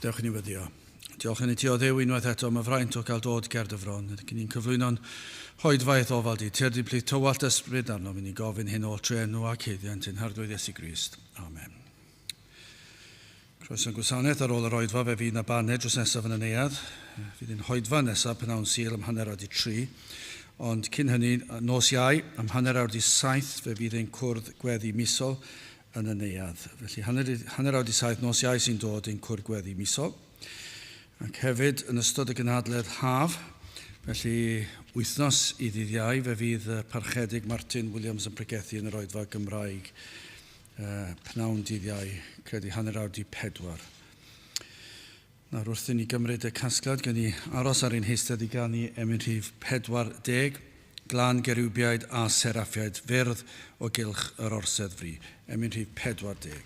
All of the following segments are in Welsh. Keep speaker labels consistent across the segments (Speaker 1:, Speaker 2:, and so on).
Speaker 1: Dewch i ni weddio. Diolch yn i ti o Dduw unwaith eto am y fraint o gael dod ger dy fron. Ac ni'n cyflwyno'n hoedfaeth ofal di. Tyrd i'n plith tywallt ysbryd arnom i ni gofyn hyn oll trwy enw ac haeddiant ein Harglwydd Iesu Grist. Amen. Croeso'n gwasanaeth ar ôl yr oedfa fe fydd na baned dros nesaf yn y neuadd. Fydd ein hoedfa nesaf pnawn Sul am 3:30. Ond cyn hynny, nos Iau am 6:30 fe fydd ein cwrdd gweddi misol yn y neuadd. Felly 6:30 nos Iau sy'n dod ein cwrdd gweddi misol. Ac hefyd yn ystod y gynhadledd haf, felly wythnos i ddydd Iau, fe fydd y Parchedig Martin Williams yn pregethu yn yr oedfa Gymraeg pnawn dydd Iau, credu 3:30. Nawr wrth i ni gymryd y casgliad, gen i aros ar ein heistedd i ganu emyn rhif 40, Glan Geriwbiaid a Seraffiaid Fyrdd o gylch yr Orsedd Fri. Emyn rhif 40.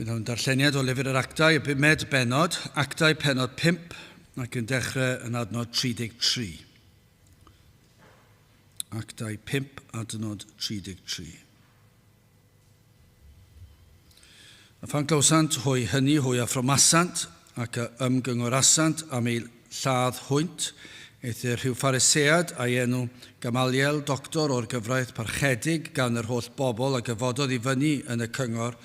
Speaker 1: Fydd hwn darlleniad o lyfr yr Actau, y bumed bennod, Actau pennod 5, ac yn dechrau yn adnod 33. Actau 5, adnod 33. A phan glywsant hwy hynny, hwy a ffromasant, ac a ymgyngorasant am eu lladd hwynt, eithr rhyw Pharisead a'i enw Gamaliel, doctor o'r gyfraith, parchedig gan yr holl bobl, a gyfododd i fyny yn y cyngor,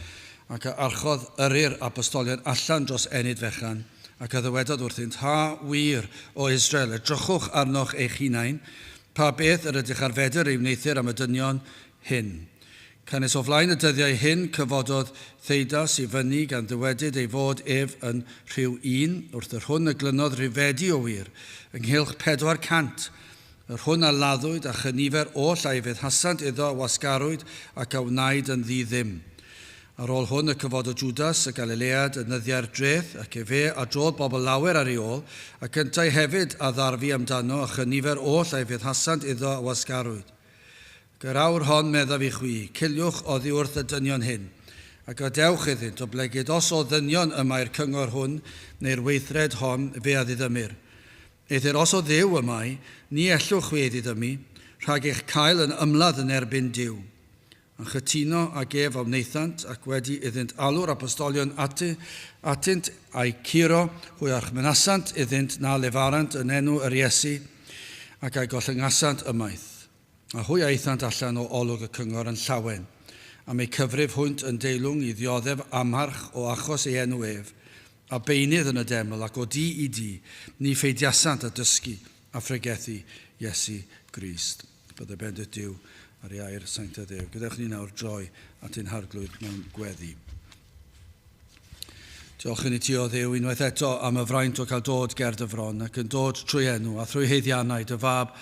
Speaker 1: ac a archodd yrru'r apostolion allan dros ennyd fechan, ac a ddywedodd wrthynt, Ha, wir, o Israel, edrychwch arnoch eich hunain, pa beth yr ydych ar fedr ei wneuthur am y dynion hyn. Canys o flaen y dyddiau hyn cyfododd Theudas i fyny gan ddywedyd ei fod ef yn rhyw un, wrth yr hwn y glynodd rifedi o wir, ynghylch 400. Yr hwn a laddwyd, a chynifer oll a'i feddhasant iddo a wasgarwyd ac a wnaed yn ddi-ddim. Ar ôl hwn y cyfododd Jwdas, y Galilead, yn nyddiau'r dreth, ac efe a drodd bobl lawer ar ei ôl, ac yntau hefyd a ddarfu amdano, a chynifer oll a'i feddhasant iddo a wasgarwyd. Ac yr awr hon meddaf i chwi, ciliwch oddi wrth y dynion hyn, a gadewch iddynt, oblegid os o ddynion y mae'r cyngor hwn, neu'r weithred hon, fe a ddiddymir. Eithr os o Dduw y mae, ni ellwch chwi ei ddiddymu, rhag eich cael yn ymladd yn erbyn Duw. A chytuno ag ef a wnaethant, ac wedi iddynt alw'r apostolion ati, atynt, a'u curo, hwy a orchmynasant iddynt na lefarant yn enw yr Iesu, ac a'u gollyngasant ymaith. A hwy a aethant allan o olwg y cyngor yn llawen, am eu cyfrif hwynt yn deilwng i ddioddef amharch o achos ei enw ef, a beunydd yn y deml, ac o du i du, ni pheidiasant â dysgu a phregethu Iesu Grist. Byddai bendith Duw ar ei air sanctaidd ef. Gadewch ni nawr droi at ein Harglwydd mewn gweddi. Diolch i ti o Dduw unwaith eto am y fraint o cael dod ger dy fron ac yn dod trwy enw a thrwy haeddiannau dy fab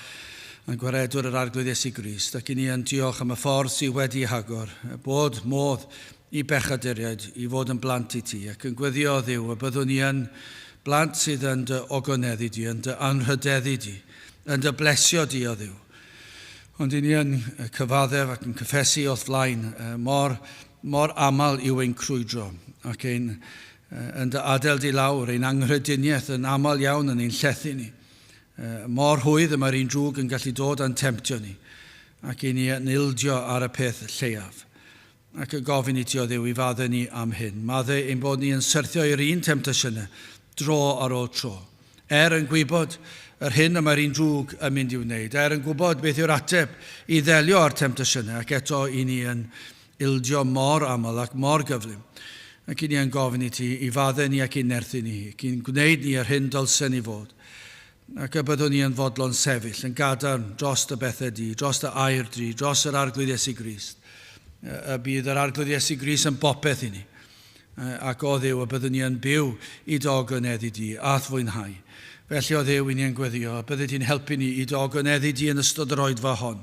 Speaker 1: yn gwaredwr yr Arglwydd Iesu Grist, ac i ni yn diolch am y ffordd sydd wedi hagor, bod modd i bechaduriaid i fod yn blant i ti, ac yn gweddio o Dduw y byddwn ni yn blant sydd yn dy ogoneddu di, yn dy anrhydeddu di, yn dy blesio di o Dduw. Ond i ni yn cyfaddef ac yn cyffesu o'th flaen mor, mor aml yw ein crwydro ac ein, yn dy adael di lawr, ein anghrediniaeth yn aml iawn yn ein llethu ni. Mor rhwydd y mae'r un drwg yn gallu dod a'n temtio ni, ac i ni yn ildio ar y peth lleiaf. Ac yn gofyn i ti, O Dduw, i faddau ni am hyn. Maddau ein bod ni yn syrthio i'r un temtasiynau, dro ar ôl tro. Er yn gwybod yr hyn y mae'r un drwg yn mynd i'w wneud, er yn gwybod beth yw'r ateb i ddelio â'r temtasiynau, ac eto i ni yn ildio mor aml ac mor gyflym. Ac i ni yn gofyn i ti i faddau ni ac i nerthu ni, ac i'n gwneud ni yr hyn dylsen ni fod. Ac y byddwn ni yn fodlon sefyll yn gadarn dros dy bethau di, dros dy air di, dros yr Arglwydd Iesu Grist. Y bydd yr Arglwydd Iesu Grist yn bopeth i ni. Ac o Dduw, y byddwn ni yn byw i dy ogoneddu di, a'th fwynhau. Felly, o Dduw, i ni yn gweddio, y byddi di'n helpu ni i dy ogoneddu di yn ystod yr oedfa hon.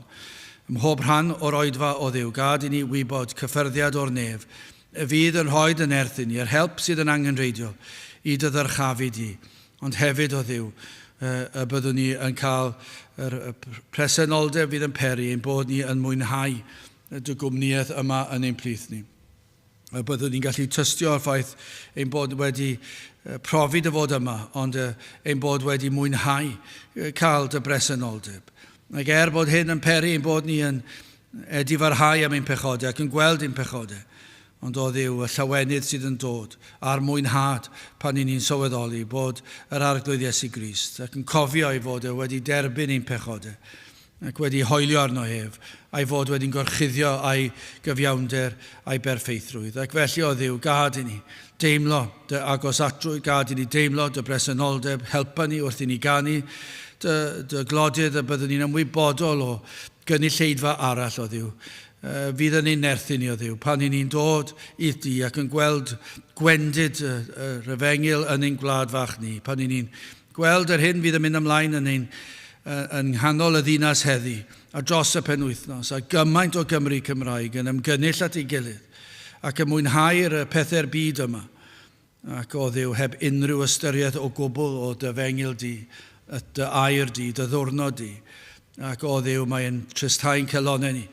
Speaker 1: Ym mhob rhan o'r oedfa, o Dduw, gad i ni wybod cyffyrddiad o'r nef, y fydd yn rhoi dy nerth i ni, yr help sydd yn angenrheidiol i dy ddyrchafu di, Ond hefyd, o Dduw, y byddwn ni yn cael yr presenoldeb fydd yn peri ein bod ni yn mwynhau dy gwmnïaeth yma yn ein plith ni. Y byddwn ni'n gallu tystio o'r ffaith ein bod wedi profi dy fod yma, ond ein bod wedi mwynhau cael dy bresenoldeb. Ac er bod hyn yn peri ein bod ni yn edifarhau am ein pechodau ac yn gweld ein pechodau, Ond o Dduw, y llawenydd sydd yn dod, a'r mwynhad pan y'n ni'n sylweddoli bod yr Arglwydd Iesu Grist, ac yn cofio ei fod e wedi derbyn ein pechodau, ac wedi hoelio arno ef, a'i fod wedi'n gorchuddio â'i gyfiawnder a'i berffeithrwydd. Ac felly, o Dduw, gad i ni deimlo dy agosatrwydd, gad i ni deimlo dy bresenoldeb, helpa ni wrth i ni ganu dy, dy glodydd, y byddwn ni'n ymwybodol o gynulleidfa arall, o Dduw, fydd yn ein nerthu ni, o Dduw, pan y'n ni'n dod i di ac yn gweld gwendid yr efengyl yn ein gwlad fach ni, pan y'n ni'n gweld yr hyn fydd yn mynd ymlaen yn ein yn nghanol y ddinas heddi a dros y penwythnos, a gymaint o Gymry Cymraeg yn ymgynnull at ei gilydd ac yn mwynhau'r pethau'r byd yma, ac o Dduw, heb unrhyw ystyriaeth o gwbl o dy efengyl di, dy air di, dy ddwrnod di. Ac o Dduw, mae'n tristhau'n celonau ni,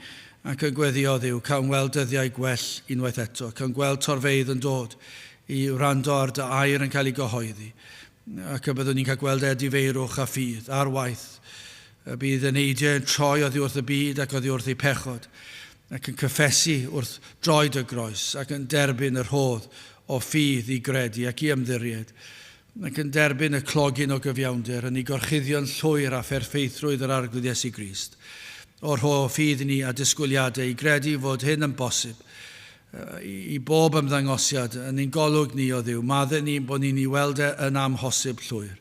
Speaker 1: ac yn gweddio, o Dduw, cawn weld dyddiau gwell unwaith eto, cawn gweld torfeydd yn dod i wrando ar dy air yn cael ei gyhoeddi, ac y byddwn ni'n cael gweld edifeirwch a ffydd ar waith, y bydd eneidiau yn troi oddi wrth y byd ac oddi wrth eu pechod, ac yn cyffesu wrth droed y groes, ac yn derbyn y rhodd o ffydd i gredu ac i ymddiried, ac yn derbyn y clogyn o gyfiawnder yn ei gorchuddio'n llwyr â pherffeithrwydd yr Arglwydd Iesu Grist. O rho ffydd i ni a disgwyliadau i gredu fod hyn yn bosib, i bob ymddangosiad yn ein golwg ni, o Dduw, madde ni bod ni'n ei weld e yn amhosib llwyr.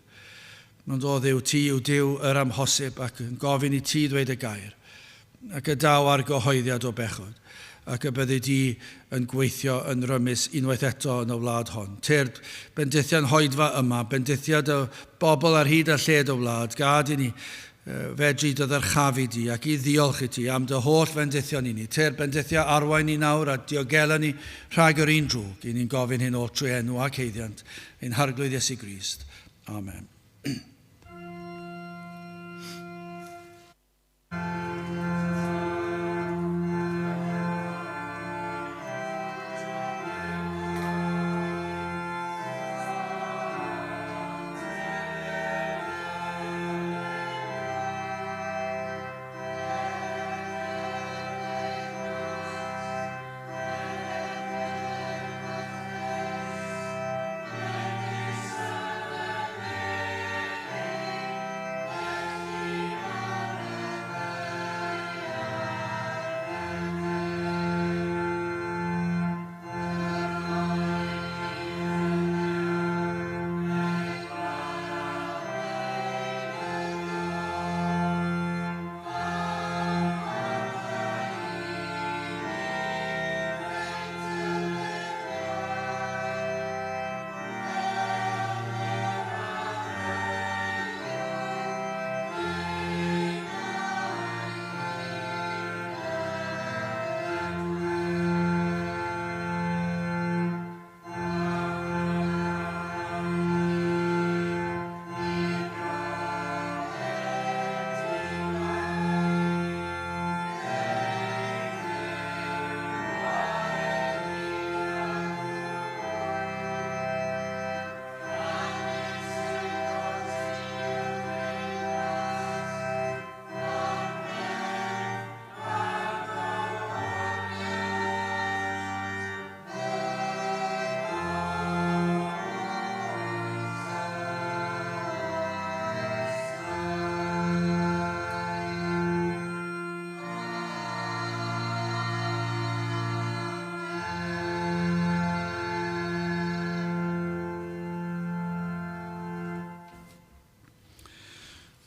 Speaker 1: Ond o Dduw, ti yw Duw yr amhosib ac yn gofyn i ti ddweud y gair, ac y daw argyhoeddiad o bechod, ac y byddi di yn gweithio yn rymus unwaith eto yn y wlad hon. Tyrd, bendithia'n hoedfa yma, bendithia dy bobl ar hyd a lled y wlad, gad i ni fedru dy ddyrchafu di ac i ddiolch i ti am dy holl fendithion i ni. Ty'r bendithio arwain ni nawr a diogela ni rhag yr un drwg. I ni'n gofyn hyn oll trwy enw ac haeddiant ein Harglwydd Iesu Grist. Amen.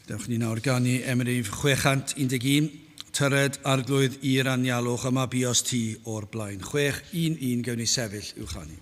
Speaker 1: Dewch ni nawr ganu emrif 611, Tyred Arglwydd i'r anialwch yma buost ti o'r blaen. 611 gewn ni sefyll i'w chanu.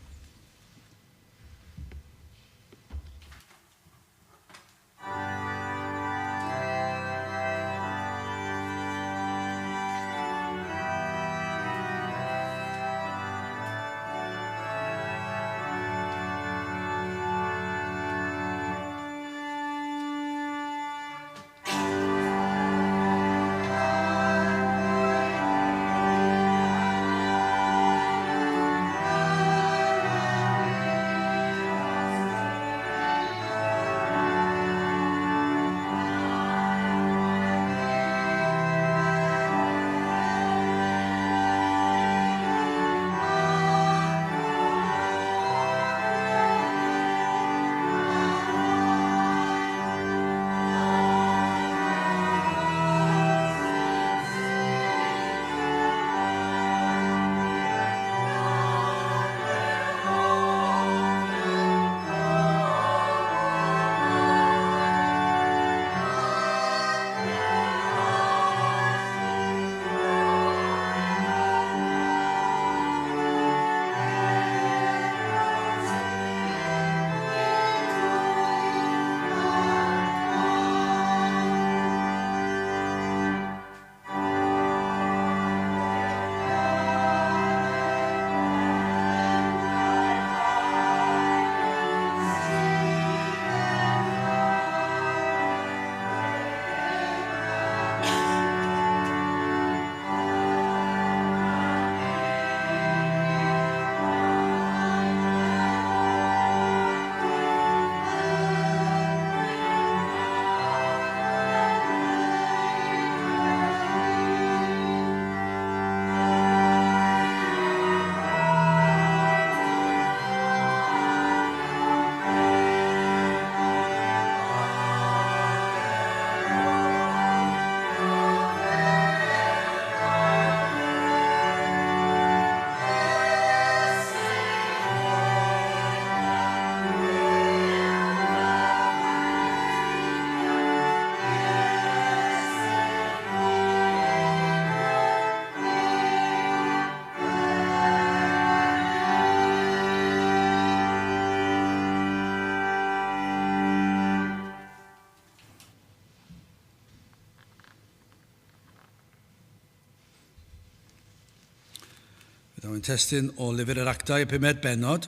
Speaker 1: Daw ein testun o Lyfr yr Actau, y pumed bennod,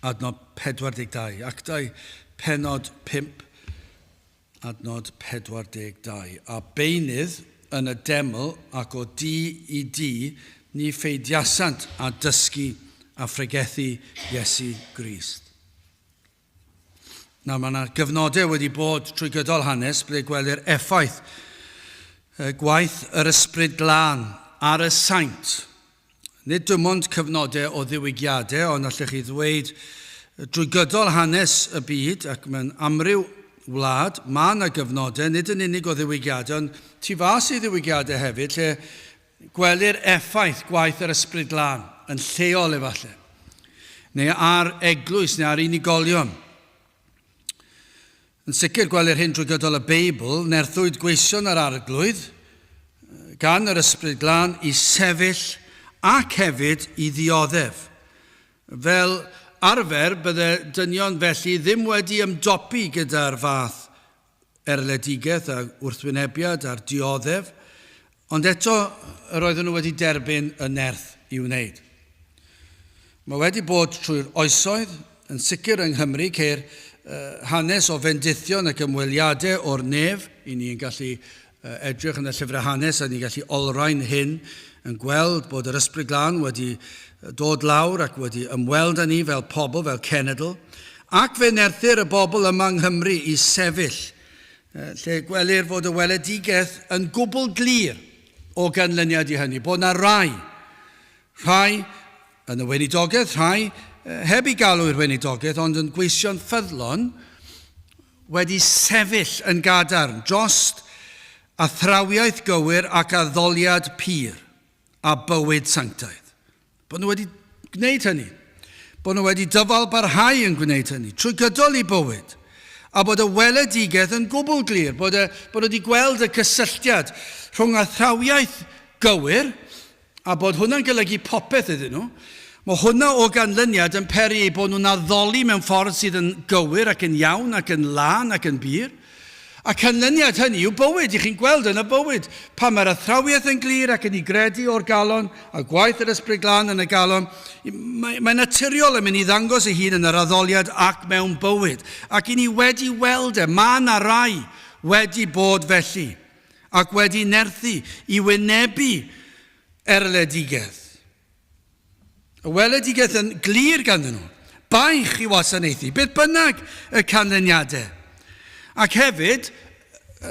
Speaker 1: adnod 42. Actau pennod 5, adnod 42. A beunydd yn y deml ac o dŷ i dŷ ni pheidiasant â dysgu a phregethu Iesu Grist. Nawr, mae yna gyfnodau wedi bod trwy gydol hanes ble gwelir effaith gwaith yr Ysbryd Glân ar y saint. Nid dim ond cyfnodau o ddiwygiadau, ond allech chi ddweud drwy gydol hanes y byd ac mewn amryw wlad, mae yna gyfnodau, nid yn unig o ddiwygiadau, ond tu fas i ddiwygiadau hefyd, lle Gwelir effaith gwaith yr Ysbryd Glân, yn lleol efallai, neu ar eglwys neu ar unigolion. Yn sicr gwelir hyn drwy gydol y Beibl, nerthwyd gweision yr Arglwydd gan yr Ysbryd Glân i sefyll ac hefyd i ddioddef. Fel arfer, bydde dynion felly ddim wedi ymdopi gyda'r fath erledigaeth a wrthwynebiad a'r dioddef, ond eto yr oedden nhw wedi derbyn y nerth i wneud. Mae wedi bod trwy'r oesoedd, yn sicr yng Nghymru ceir hanes o fendithion ac ymweliadau o'r nef, i ni yn gallu edrych yn y llyfrau hanes a ni'n gallu olrhain hyn yn gweld bod yr Ysbryd Glân wedi dod lawr ac wedi ymweld â ni fel pobl, fel cenedl, ac fe nerthir y bobl yma yng Nghymru i sefyll, lle gwelir fod y weledigaeth yn gwbl glir o ganlyniad i hynny, bod na rai, rhai yn y weinidogaeth, rhai heb i galw i'r weinidogaeth, ond yn gweision ffyddlon, wedi sefyll yn gadarn drost athrawiaeth gywir ac addoliad pur a bywyd sanctaidd. Bod nhw wedi gwneud hynny. Bod nhw wedi dyfal barhau yn gwneud hynny trwy gydol eu bywyd. A bod y weledigaeth yn gwbl glir, bod, y, bod nhw wedi gweld y cysylltiad rhwng athrawiaeth gywir a bod hwnna'n golygu popeth iddyn nhw, mae hwnna o ganlyniad yn peri eu bod nhw'n addoli mewn ffordd sydd yn gywir ac yn iawn ac yn lân ac yn bur. A canlyniad hynny yw bywyd, i chi'n gweld yn y bywyd, pan mae'r athrawiaeth yn glir ac yn ei gredu o'r galon, a gwaith yr Ysbryd Glân yn y galon, mae, mae naturiol yn mynd i ddangos ei hun yn yr addoliad ac mewn bywyd. Ac i ni wedi weld e, mae yna rai wedi bod felly ac wedi nerthu i wynebu erledigaeth. Y weledigaeth yn glir ganddyn nhw. Baich i wasanaethu, beth bynnag y canlyniadau. Ac hefyd,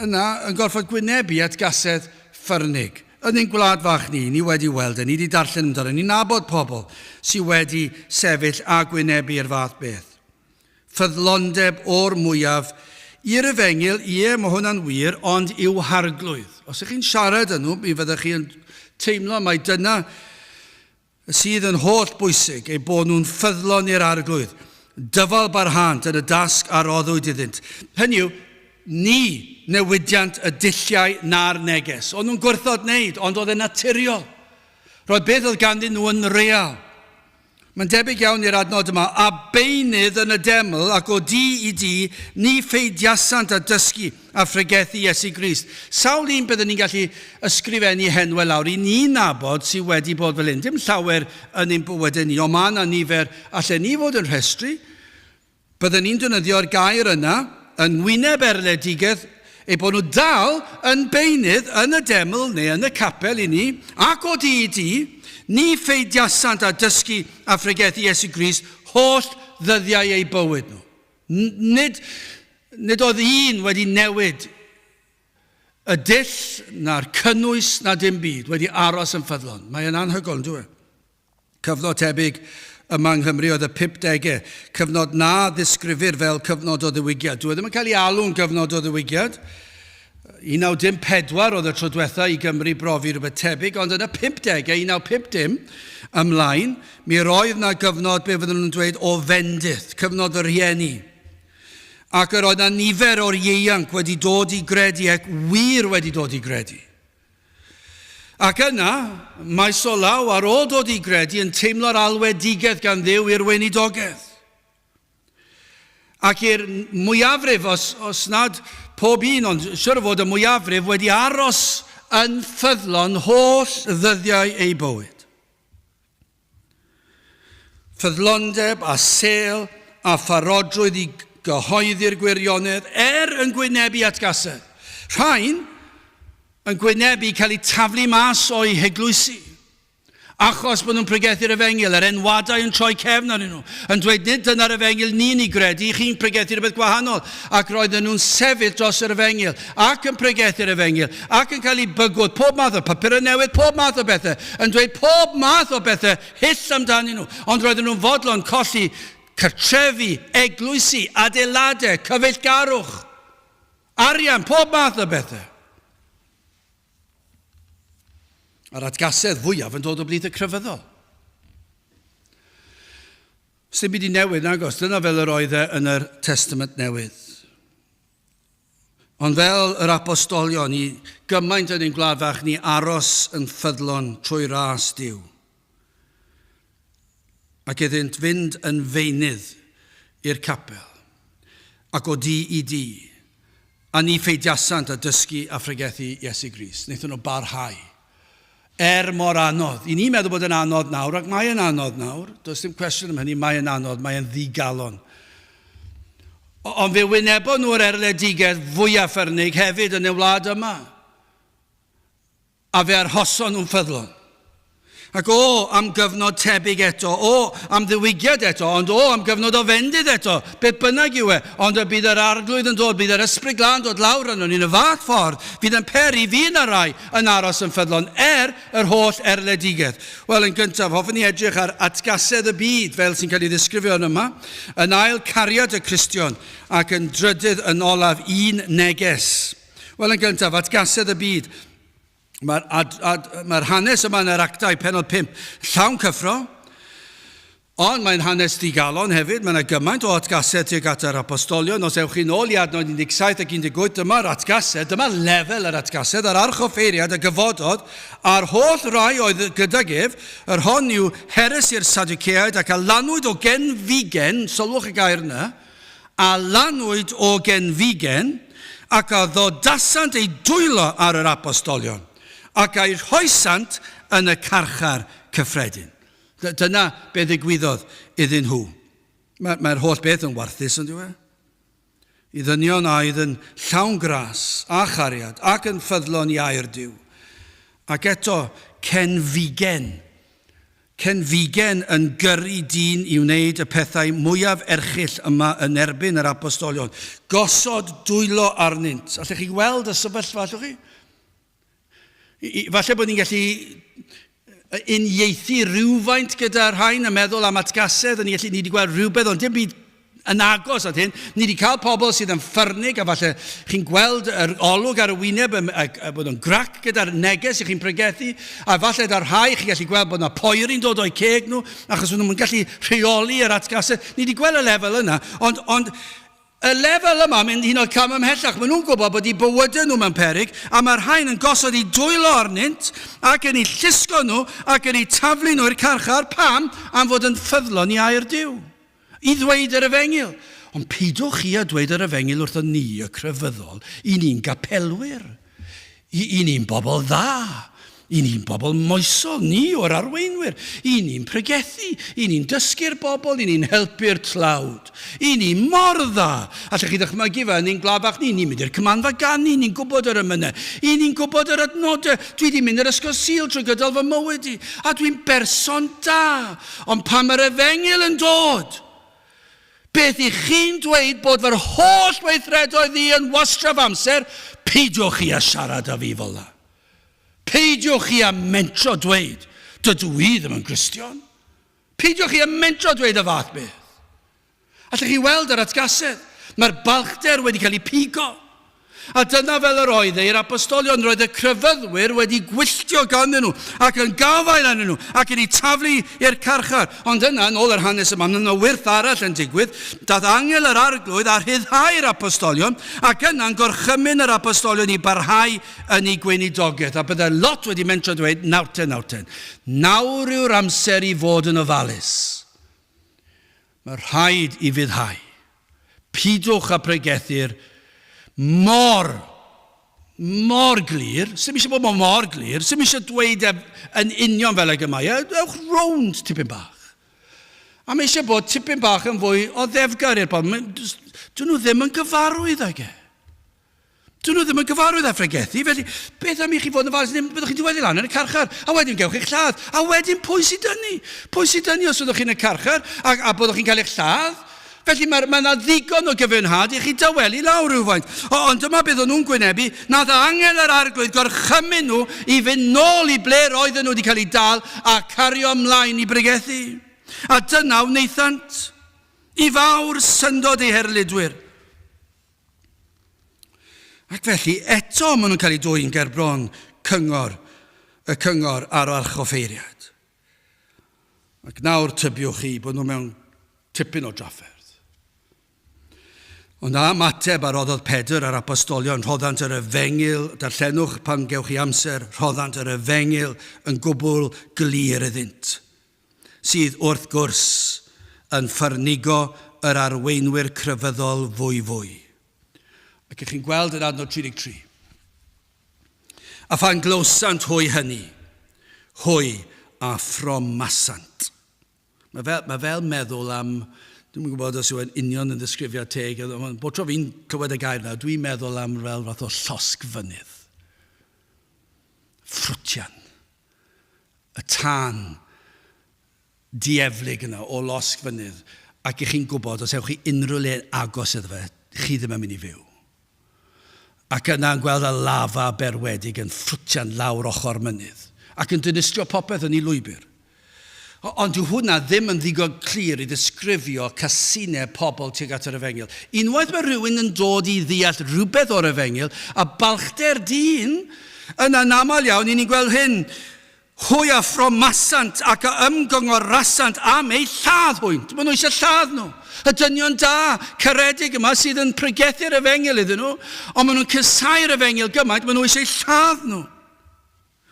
Speaker 1: yna, yn gorfod gwynebu at gasedd ffyrnig. Yn ein gwlad fach ni, ni wedi weld e, ni wedi darllen amdano, ni'n nabod pobl sydd wedi sefyll a gwynebu i'r fath beth. Ffyddlondeb o'r mwyaf i'r efengyl, ie, mae hwnna'n wir, ond i'w harglwydd. Os ych chi'n siarad â nhw, mi fyddech chi'n teimlo mai dyna sydd yn holl bwysig, eu bod nhw'n ffyddlon i'r arglwydd. Dyfal barhânt yn y dasg a roddwyd iddynt. Hynny yw, ni newidiant y dulliau na'r neges. O'n nhw'n gwrthod wneud, ond oedd e'n naturiol. Roedd beth oedd ganddyn nhw yn real. Mae'n debyg iawn i'r adnod yma, a beunydd yn y deml ac o dŷ i dŷ, ni pheidiasant â dysgu a phregethu Iesu Grist. Sawl un byddwn ni'n gallu ysgrifennu henwau lawr i ni nabod sydd wedi bod fel hyn? Dim llawer yn ein bywydau ni, ond mae yna nifer allen ni fod yn rhestru. Bydden ni'n defnyddio'r gair yna yn ngwyneb erledigaeth eu bod nhw dal yn beunydd yn y deml neu yn y capel i ni, ac o dŷ i dŷ, ni pheidiasant â dysgu a phregethu Iesu Grist holl ddyddiau eu bywyd nhw. Nid, nid oedd un wedi newid y dull na'r cynnwys na dim byd, wedi aros yn ffyddlon. Mae yn anhygoel, yn dyw e? Cyfnod tebyg yma yng Nghymru oedd y pumpdegau, cyfnod na ddisgrifir fel cyfnod o ddiwygiad. Dyw e ddim yn cael ei alw'n gyfnod o ddiwygiad. 1914 oedd y tro diwetha i Gymru brofi rhywbeth tebyg, ond yn y pumpdegau, 1950 ymlaen, mi roedd na gyfnod, be fydden nhw'n dweud, o fendith, cyfnod y rhieni. Ac yr oedd na nifer o'r ieuanc wedi dod i gredu ac wir wedi dod i gredu. Ac yna, maes o law, ar ôl dod i gredu, yn teimlo'r alwedigaeth gan Dduw i'r weinidogaeth. Ac i'r mwyafrif, os, os nad pob un, ond siwr o fod y mwyafrif, wedi aros yn ffyddlon holl ddyddiau eu bywyd. Ffyddlondeb a sêl a pharodrwydd i gyhoeddi'r gwirionedd er yn gwynebu atgasedd. Rhain yn gwynebu cael eu taflu mas o'u heglwysi. Achos bod nhw'n pregethu'r efengyl, yr enwadau yn troi cefn arnyn nhw, yn dweud nid dyna'r efengyl ni'n ei gredu, chi'n pregethu rhywbeth gwahanol. Ac roedden nhw'n sefyll dros yr efengyl, ac yn pregethu'r efengyl, ac yn cael eu bygwth, pob math o papurau newydd, pob math o bethau, yn dweud pob math o bethau hyll amdanyn nhw. Ond roedden nhw'n fodlon colli cartrefi, eglwysi, adeiladau, cyfeillgarwch, arian, pob math o bethau. A'r atgasedd fwyaf yn dod o blith y crefyddol. Sdim byd i newid, nagos. Dyna fel yr oedd e yn yr Testament Newydd. Ond fel yr apostolion, i gymaint yn ein gwlad fach ni aros yn ffyddlon trwy ras Duw. Ac iddynt fynd yn feunydd i'r capel, ac o dŷ i dŷ, a ni pheidiasant â dysgu a phregethu Iesu Grist. Wnaethon nhw barhau. Er mor anodd. I ni'n meddwl bod yn anodd nawr, ac mae yn anodd nawr. Does dim cwestiwn am hynny, mae yn anodd, mae yn ddigalon. Ond fe wynebon nhw'r erledigaeth fwyaf ffyrnig hefyd yn y wlad yma. A fe arhoson nhw'n ffyddlon. Ac o, am gyfnod tebyg eto, o, am ddiwygiad eto, ond o, am gyfnod o fendith eto, beth bynnag yw e, ond y bydd yr Arglwydd yn dod, bydd yr Ysbryd Glân dod lawr arnon ni yn y fath ffordd fydd yn peri fi na rai yn aros yn ffyddlon er yr holl erledigaeth. Wel, yn gyntaf, hoffwn i edrych ar atgasedd y byd fel sy'n cael ei ddisgrifio yn yma, yn ail, cariad y Cristion, ac yn drydydd, yn olaf, un neges. Wel, yn gyntaf, atgasedd y byd. Mae'r ad, ad, mae hanes yma yn yr actau penod 5 llawn cyffro, ond mae'n hanes digalon hefyd. Mae yna gymaint o atgasedd tuag at yr apostolion. Os ewch chi'n ôl i adnod 17 ac 18, dyma'r atgasedd, dyma lefel yr atgasedd, yr archoffeiriad a gyfododd, a'r holl rai oedd gydag ef, yr hon yw heresi'r Sadwceaid ac a lanwyd o genfigen, sylwch y gair yna, a lanwyd o genfigen, ac a ddodasant eu dwylo ar yr apostolion, ac a'u rhoesant yn y carchar cyffredin. Dyna be ddigwyddodd iddyn nhw. Mae'r mae holl beth yn warthus, yn dyw e? I ddynion oedd yn llawn gras a chariad ac yn ffyddlon i air Duw. Ac eto, cenfigen Cenfigen yn gyrru dyn i wneud y pethau mwyaf erchyll yma yn erbyn yr apostolion. Gosod dwylo arnynt. Allech chi weld y sefyllfa, allwch chi? I, falle bod ni'n gallu uniaethu rhywfaint gyda'r rhain yn meddwl am atgasedd, ni, gallu, ni wedi gweld rhywbeth, ond dim byd yn agos at hyn. Ni wedi cael pobl sydd yn ffyrnig a falle chi'n gweld yr olwg ar y wyneb a, a bod yn grac gyda'r neges i chi'n pregethu a falle dar rhai chi'n gallu gweld bod yna poeri'n dod o'i ceg nhw achos nhw'n gallu rheoli yr atgasedd. Ni wedi gweld y lefel yna, ond, ond y lefel yma mynd hyn oed cam ymhellach. Maen nhw'n gwybod bod eu bywydau nhw mewn peryg a mae'r rhain yn gosod eu dwylo arnynt ac yn eu llusgo nhw ac yn eu taflu nhw i'r carchar. Pam? Am fod yn ffyddlon i air Duw. I ddweud yr efengyl. Ond peidiwch chi â dweud yr efengyl wrthon ni, y crefyddol. I ni'n gapelwyr. I, i ni'n bobl dda. I ni'n bobl moesol. Ni o'r arweinwyr. I ni'n pregethu. I ni'n dysgu'r bobl. I ni'n helpu'r tlawd. I ni mor dda. Allech chi ddychmygu fe yn ein gwlad fach ni. Ni'n mynd i'r cymanfa ganu. Ni'n gwybod yr emynau. I ni'n gwybod yr adnodau. Dwi wedi mynd i'r ysgol Sul trwy gydol fy mywyd i. A dwi'n berson da. Ond pan mae'r efengyl yn dod, beth i chi'n dweud bod fy'r holl weithredoedd i yn wastraff amser, peidiwch chi â siarad â fi fel 'na. Peidiwch chi â mentro dweud, dydw i ddim yn Gristion. Peidiwch chi â mentro dweud y fath beth. Allwch chi weld yr atgasedd? Mae'r balchder wedi cael ei pigo. A dyna fel yr oedd e i'r apostolion, roedd y crefyddwyr wedi gwylltio ganddyn nhw ac yn gafael arnyn nhw ac yn eu taflu i'r carchar. Ond yna, yn ôl yr hanes yma, mae yna wyrth arall yn digwydd. Daeth angel yr Arglwydd a rhyddhau'r apostolion ac yna'n gorchymyn yr apostolion i barhau yn eu gweinidogaeth. A byddai lot wedi mentro dweud, nawr te, nawr te. Nawr yw'r amser i fod yn ofalus. Mae rhaid i fuddhau. Pidwch â pregethu'r mor, mor glir, sy'm eisiau bod mor glir, sy'm eisiau dweud e yn union fel ag y mae e, ewch rownd tipyn bach. A mae eisiau bod tipyn bach yn fwy o ddefgar i'r bobl. Dyn nhw ddim yn gyfarwydd ag e. Dyn nhw ddim yn gyfarwydd â phregethu, felly beth am i chi fod yn ofalus, neu byddwch chi'n diweddu lan yn y carchar, a wedyn gewch eich lladd. A wedyn pwy sy'n dynnu? Pwy sy'n dynnu os byddwch chi'n y carchar a, a byddwch chi'n cael eich lladd? Felly mae, mae yna ddigon o gyfiawnhad i chi dawelu lawr rhywfaint. O, ond dyma beth o'n nhw'n gwynebu, nath angel yr arglwydd gorchymyn nhw i fynd nôl i ble roedden nhw wedi cael eu dal a cario ymlaen i bregethu. A dyna wnaethant. I fawr syndod eu herlidwyr. Ac felly eto maen nhw'n cael eu dwyn gerbron cyngor, y cyngor a'r archoffeiriad. Ac nawr tybiwch chi bod nhw mewn tipyn o drafferth. Ond am ateb a roddodd Pedr a'r apostolion, rhoddant yr efengyl, darllenwch pan gewch chi amser, rhoddant yr efengyl yn gwbl glir iddynt, sydd wrth gwrs yn ffyrnigo yr arweinwyr crefyddol fwyfwy. Ac ych chi'n gweld yn adnod 33. A phan glywsant hwy hynny, hwy a phromasant. Mae fel, mae fel meddwl am, dwi'n gwybod os yw e'n union yn ddisgrifiad teg, ond bob tro fi'n clywed y gair yna, dwi'n meddwl am fel fath o llosg fynydd. Ffrwtian. Y tân dieflig yna o losg fynydd, ac i chi'n gwybod, os ewch chi unrhyw le agos iddo fe, chi ddim yn mynd i fyw. Ac yna yn gweld y lafa berwedig yn ffrwtian lawr ochr mynydd, ac yn dinistrio popeth yn ei lwybr. Ond dyw hwnna ddim yn ddigon clir i ddisgrifio casineb pobl tuag at yr efengyl. Unwaith mae rhywun yn dod i ddeall rhywbeth o'r efengyl, a balchder dyn, yna'n aml iawn, i ni'n gweld hyn, Hwy a phromasant ac a ymgynghorasant am eu lladd hwynt. Maen nhw eisiau lladd nhw. Y dynion da, caredig yma sydd yn pregethu'r efengyl iddyn nhw, ond maen nhw'n casáu'r efengyl gymaint, maen nhw eisiau lladd nhw.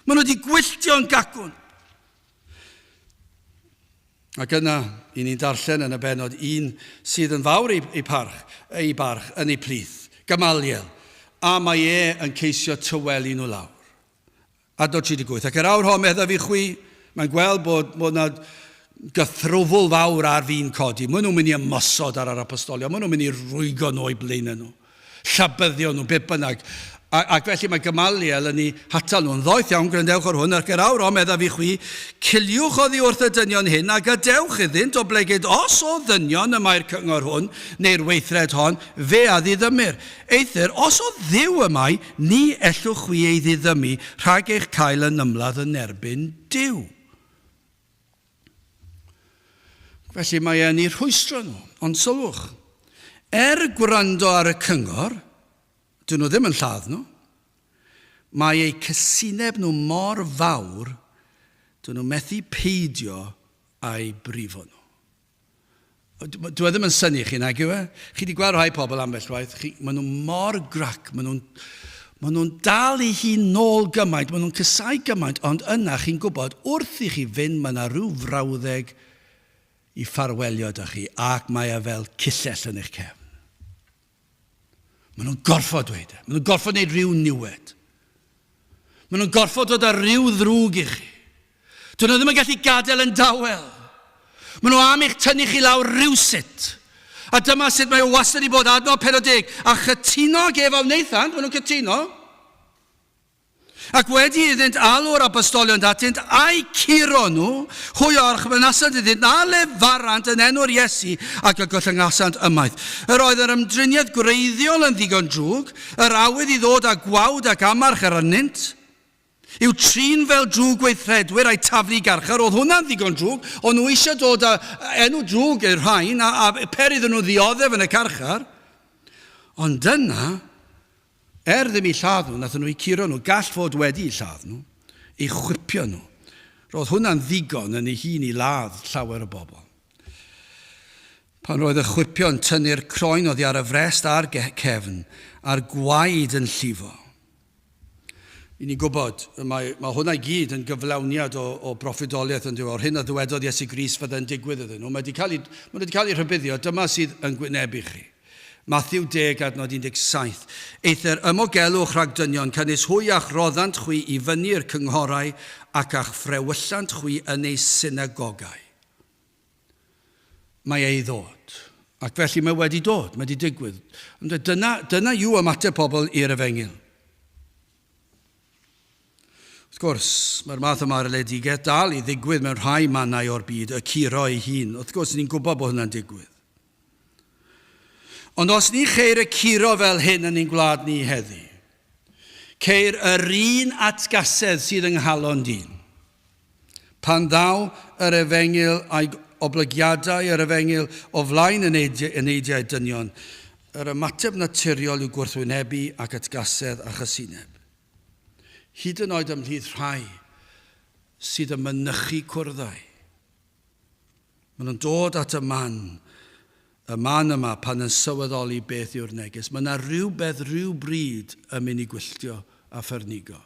Speaker 1: Maen nhw wedi gwylltio'n gacwn. Ac yna, i ni'n darllen yn y bennod un sydd yn fawr ei, ei parch, ei barch yn ei plith, Gamaliel, a mae e yn ceisio tywelu nhw lawr. Adnod 38. Ac yr awr hon, meddaf i chwi, mae'n gweld bod, bod na gythrwfl fawr ar fin codi. Maen nhw'n mynd i ymosod ar yr apostolion, maen nhw'n mynd i rwygo nhw o'i blaenau nhw, llabyddio nhw, beth bynnag. A, ac felly mae Gamaliel yn ei hatal nhw'n ddoeth iawn, gwrandewch ar hwn, ac yr awr hon, meddaf i chwi, ciliwch oddi wrth y dynion hyn a gadewch iddynt, oblegid os o ddynion y mae'r cyngor hwn, neu'r weithred hon, fe a ddiddymir. Eithr, os o Dduw y mae, ni ellwch chwi ei ddiddymu rhag eich cael yn ymladd yn erbyn Duw. Felly mae e'n eu rhwystro nhw. Ond sylwch, er gwrando ar y cyngor, dyn nhw ddim yn lladd nhw. Mae eu cysineb nhw mor fawr, dyn nhw methu peidio â'u brifo nhw. Dwi e ddim yn synnu chi, nag yw e? Chi wedi gweld rhai pobl ambell waith, chi, maen nhw mor grac, maen nhw'n maen nhw'n dal i hun nôl gymaint, maen nhw'n cysau gymaint, ond yna chi'n gwybod, wrth i chi fynd, mae yna rhyw frawddeg i ffarwelio da chi, ac mae e fel cyllell yn eich cefn. Maen nhw'n gorfod dweud e. Maen nhw'n gorfod gwneud rhyw niwed. Maen nhw'n gorfod dod â rhyw ddrwg i chi. Dyn nhw ddim yn gallu gadael yn dawel. Maen nhw am eich tynnu chi lawr rhywsut. A dyma sut mae o wastad i bod adnod 40. A chytuno ag ef a wnaethant, maen nhw'n cytuno. Ac wedi iddynt alw'r apostolion atynt, a'u curo nhw, hwy a orchmynasant iddynt na lefarant yn enw'r Iesu, ac y gollyngasant ymaith. Yr oedd yr ymdriniaeth gwreiddiol yn ddigon drwg, yr awydd i ddod â gwawd ac amarch arnynt, i'w trin fel drwg weithredwyr a'u taflu i garchar, oedd hwnna'n ddigon drwg, o'n nhw eisiau dod â enw drwg i'r rhain, a, a per iddyn nhw ddioddef yn y carchar. Ond dyna, Er ddim eu lladd nhw, nathon nhw eu curo nhw, gall fod wedi eu lladd nhw, eu chwipio nhw. Roedd hwnna'n ddigon yn ei hun i ladd llawer o bobl. Pan roedd y chwipio'n tynnu'r croen oddi ar y frest a'r cefn, a'r gwaed yn llifo. I ni'n gwybod, mae, mae hwnna i gyd yn gyflawniad o, o broffwydoliaeth yn diwedd, o'r hyn a ddywedodd Iesu Grist fydde'n digwydd iddyn nhw. Mae wedi cael ei, mae wedi cael ei rhybuddio, dyma sydd yn gwynebu chi. Mathew 10, adnod 17. Eithr ymogelwch rhag dynion, canys hwy a'ch roddant chwi i fyny i'r cynghorau, ac a'ch ffrewyllant chwi yn eu synagogau. Mae e i ddod. Ac felly mae wedi dod, mae wedi digwydd. Ond dyna, dyna yw ymateb pobl i'r efengyl. Wrth gwrs, mae'r math yma o erledigaeth dal i ddigwydd mewn rhai mannau o'r byd, y curo ei hun. Wrth gwrs, ni'n gwybod bod hwnna'n digwydd. Ond os ni cheir y curo fel hyn yn ein gwlad ni heddi, ceir yr un atgasedd sydd yng nghalon dyn. Pan ddaw yr efengyl a'i oblygiadau yr efengyl o flaen eneidiau dynion, yr ymateb naturiol yw gwrthwynebu ac atgasedd a chysineb. Hyd yn oed ymhlith rhai sydd yn mynychu cwrddau. Maen nhw'n dod at y man, y man yma pan yn sylweddoli beth yw'r neges. Mae yna rhywbeth rhyw bryd yn mynd i gwylltio a ffyrnigo.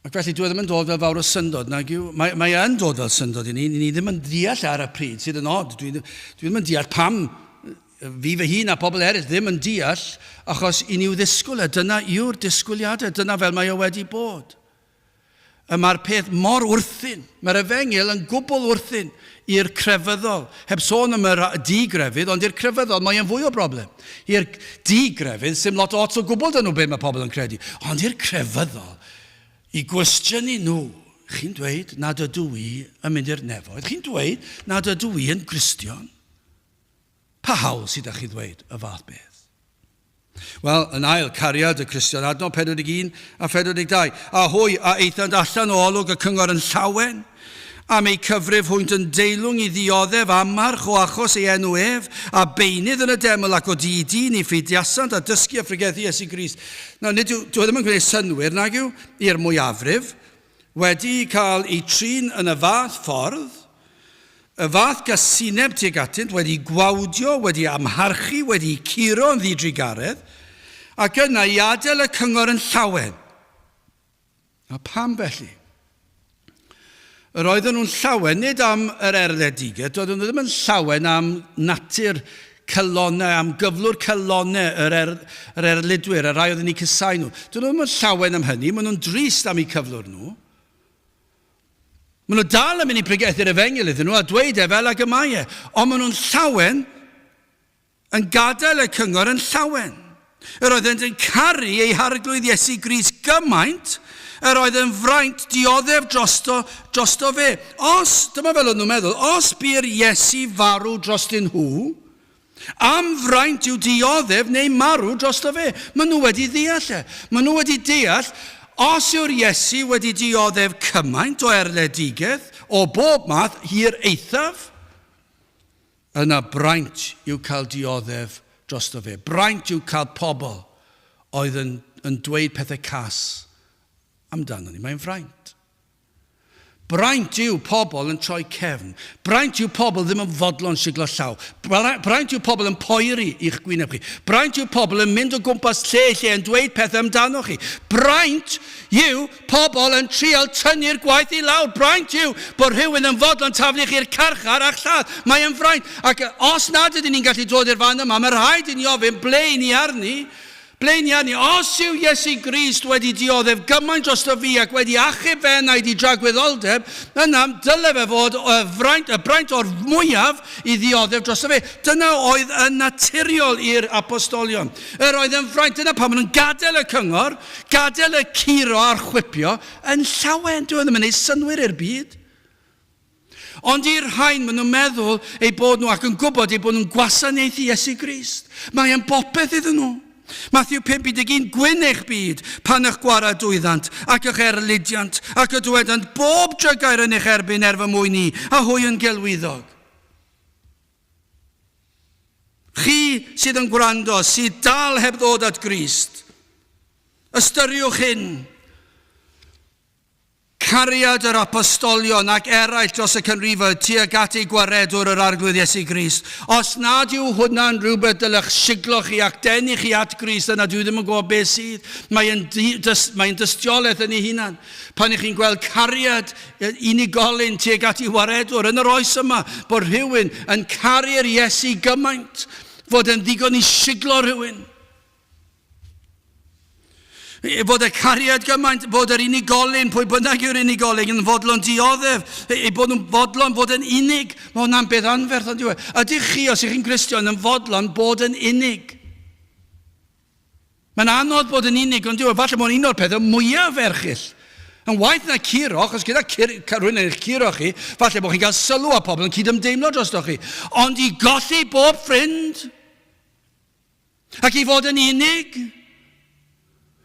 Speaker 1: Ac felly, dwi e ddim yn dod fel fawr o syndod, nag yw? Mae, mae yn dod fel syndod i ni. Ni ddim yn deall ar y pryd, sydd yn od. Dwi, dwi ddim yn deall pam fi fy hun a pobl eraill ddim yn deall, achos i ni i'w ddisgwyl e. Dyna yw'r disgwyliadau, dyna fel mae o wedi bod. Y mae'r peth mor wrthyn. Mae'r efengyl yn gwbl wrthyn i'r crefyddol. Heb sôn am yr di-grefydd, ond i'r crefyddol mae e'n fwy o broblem. I'r di-grefydd, sy'm lot o ots o gwbl dyn nhw be mae pobl yn credu. Ond i'r crefyddol, i gwestiynu nhw, chi'n dweud nad ydw i yn mynd i'r nefoedd? Chi'n dweud nad ydw i yn Gristion? Pa hawl sydd â chi ddweud y fath beth? Wel, yn ail, cariad y Cristion, adnod 41 a 42. A hwy a aethant allan o olwg y cyngor yn llawen, am eu cyfrif hwynt yn deilwng i ddioddef amarch o achos ei enw ef, a beunydd yn y deml ac o du i du ni pheidiasant a dysgu a phregethu Iesu Grist. Nawr, nid yw, dyw e ddim yn gwneud synnwyr, nag yw, i'r mwyafrif, wedi cael eu trin yn y fath ffordd, y fath gasineb tuag atynt, wedi gwawdio, wedi amharchu, wedi curo yn ddidrugaredd, ac yna i adael y cyngor yn llawen. A pam felly? Yr oedden nhw'n llawen nid am yr erledigaeth, doedden nhw ddim yn llawen am natur calonnau, am gyflwr calonnau yr, er, yr erlidwyr, y rhai oedd yn eu cysau nhw. Dyn nhw ddim yn llawen am hynny, maen nhw'n drist am eu cyflwr nhw. Maen nhw dal yn mynd i pregethu'r efengyl iddyn nhw a dweud e fel ag y mae e, ond maen nhw'n llawen yn gadael y cyngor yn llawen. Yr oeddent yn caru eu Harglwydd Iesu Grist gymaint, yr oedd yn fraint dioddef drosto, drosto fe. Os, dyma fel oedd nhw'n meddwl, os bu'r Iesu farw drostyn nhw, am fraint yw dioddef neu marw drosto fe. Maen nhw wedi ddeall e. Maen nhw wedi deall, os yw'r Iesu wedi dioddef cymaint o erledigaeth, o bob math, hir eithaf, Yna braint yw cael dioddef drosto fe. Braint yw cael pobl oedd yn, yn dweud pethau cas amdano ni. Mae'n fraint. Braint yw pobl yn troi cefn. Braint yw pobl ddim yn fodlon siglo llaw. Braint yw pobl yn poeri i'ch gwyneb chi. Braint yw pobl yn mynd o gwmpas lle lle yn dweud pethau amdano chi. Braint yw pobl yn trial tynnu'r gwaith i lawr. Braint yw bod rhywun yn fodlon taflu chi'r carchar a'ch lladd. Mae yn fraint. Ac os nad ydyn ni'n gallu dod i'r fan yma, mae rhaid i ni ofyn ble i ni arni. Ble i ni arni? Os yw Iesu Grist wedi dioddef gymaint drosto fi ac wedi achub fy enaid i dragwyddoldeb, yna dyle fe fod y fraint, y braint o'r mwyaf i ddioddef drosto fe. Dyna oedd yn naturiol i'r apostolion. Yr oedd yn fraint. Dyna pam maen nhw'n gadael y cyngor, Gadael y curo a'r chwipio yn llawen. Dyw e ddim yn ei synnwyr i'r byd. Ond i'r rhain, maen nhw'n meddwl eu bod nhw ac yn gwybod eu bod nhw'n gwasanaethu Iesu Grist. Mae e'n bopeth iddyn nhw. Matthew 5:11, Gwyn eich byd pan eich gwaradwyddant ac eich erlidiant ac y dywedant bob drygair yn eich erbyn er fy mwyn i, a hwy yn gelwyddog. Chi sydd yn gwrando, sydd dal heb ddod at Grist, ystyriwch hyn. Cariad yr apostolion ac eraill dros y canrifoedd tuag at eu gwaredwr yr Arglwydd Iesu Grist. Os nad yw hwnna'n rhywbeth dylech siglo chi ac denu chi at Grist, yna dwi ddim yn gwybod beth sydd. Mae'n mae dystiolaeth yn ei hunan. Pan ych chi'n gweld cariad unigolyn tuag at ei waredwr yn yr oes yma, bod rhywun yn caru'r Iesu gymaint fod yn ddigon i siglo rhywun. Bod y cariad gymaint, bod yr unigolyn, pwy bynnag yw'r unigolyn, yn fodlon dioddef, eu bod nhw'n fodlon fod yn unig. Mae hwnna'n beth anferth, ond yw e? Ydych chi, os ych chi'n Gristion, yn fodlon bod yn unig? Mae'n anodd bod yn unig, ond yw e? Falle mae'n un o'r pethau mwyaf erchyll. Yn waeth na curo, achos gyda cur, rhywun yn eich curo chi, falle bod chi'n cael sylw a pobl yn cydymdeimlo drostoch chi. Ond i golli bob ffrind, Ac i fod yn unig,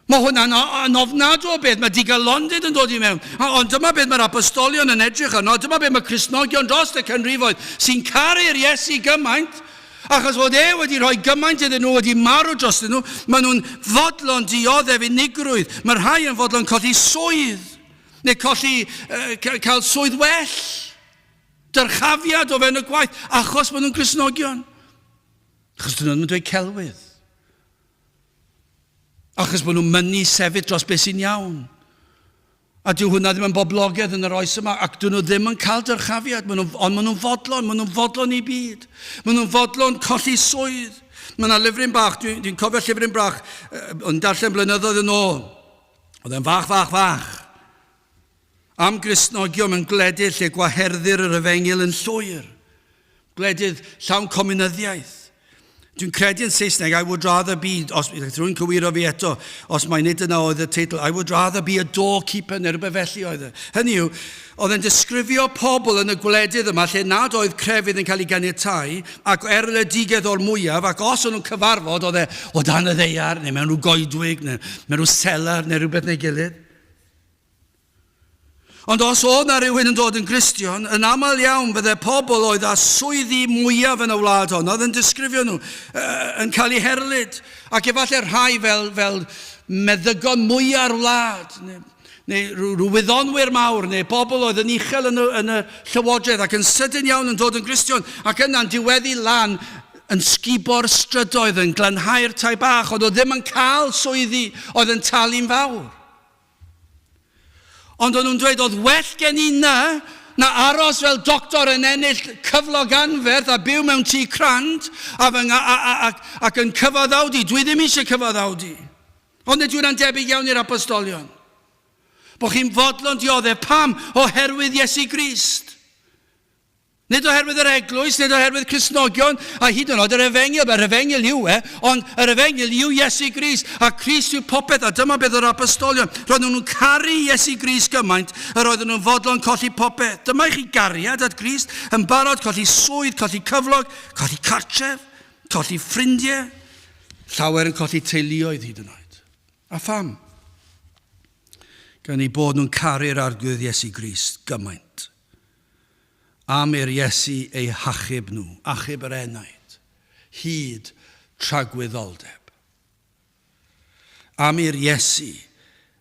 Speaker 1: mae hwnna'n yn ofnadw o beth, mae digalondid yn dod i mewn. Ond dyma beth mae'r apostolion yn edrych arno, dyma beth mae Cristnogion dros y canrifoedd sy'n caru'r Iesu gymaint, achos fod e wedi rhoi gymaint iddyn nhw, wedi marw drostyn nhw, maen nhw'n fodlon dioddef unigrwydd. Mae rhai yn fodlon colli swydd, neu colli, uh, cael swydd well, dyrchafiad o fewn y gwaith, achos maen nhw'n Gristnogion. Achos dyn nhw ddim yn dweud celwydd. Achos bod nhw'n mynnu sefyll dros beth sy'n iawn. A dyw hwnna ddim yn boblogaidd yn yr oes yma, ac dyn nhw ddim yn cael dyrchafiad, maen nhw, ond maen nhw'n fodlon, maen nhw'n fodlon i byd. Maen nhw'n fodlon colli swydd. Mae yna lyfryn bach, dwi'n dwi, cofio llyfryn bach, yn darllen blynyddoedd yn ôl. Oedd e'n fach, fach, fach. Am Gristnogion mewn gwledydd lle gwaherddir yr efengyl yn llwyr. Gwledydd llawn comunyddiaeth. Dwi'n credu yn Saesneg, I would rather be, os rwy'n cywiro fi eto, os mai nid yna oedd y teitl, I would rather be a doorkeeper neu rhywbeth felly oedd e. Hynny yw, oedd e'n disgrifio pobl yn y gwledydd yma lle nad oedd crefydd yn cael ei ganiatau ac erledigaeth o'r mwyaf, ac os o'n nhw'n cyfarfod, oedd e o dan y ddeiar, neu mewn rhyw goedwig, neu mewn rhyw selar, neu rhywbeth neu gilydd. Ond os oedd na rhywun yn dod yn Gristion, yn aml iawn fydde pobl oedd â swyddi mwyaf yn y wlad hon, oedd yn disgrifio nhw, yn cael eu herlid, ac efallai rhai fel, fel meddygon mwya'r wlad, neu, neu rhyw wyddonwyr mawr, neu bobl oedd yn uchel yn y, yn y llywodraeth ac yn sydyn iawn yn dod yn Gristion, ac yna'n diweddu lan yn sgubo'r strydoedd, yn glanhau'r tai bach, ond oedd ddim yn cael swyddi oedd yn talu'n fawr. Ond o'n nhw'n dweud, oedd well gen i na, na aros fel doctor yn ennill cyflog anferth a byw mewn tŷ crand a fy, a, a, a, ac yn cyfaddawdu. Dwi ddim eisiau cyfaddawdu. Ond nid yw'n debyg iawn i'r apostolion. Bod chi'n fodlon dioddef. Pam? Oherwydd Iesu Grist. Nid oherwydd yr eglwys, nid oherwydd Cristnogion, a hyd yn oed yr efengyl. Mae'r efengyl yw e, ond yr efengyl yw Iesu Grist, a Crist yw popeth, a dyma beth yr apostolion. Roedden nhw'n caru Iesu Grist gymaint, yr oedden nhw'n fodlon colli popeth. Dyma i chi gariad at Grist, yn barod colli swydd, colli cyflog, colli cartref, colli ffrindiau, llawer yn colli teuluoedd hyd yn oed. A pham? Gan eu bod nhw'n caru'r Arglwydd Iesu Grist gymaint. Am i'r Iesu eu hachub nhw, achub yr enaid, hyd tragwyddoldeb. Am i'r Iesu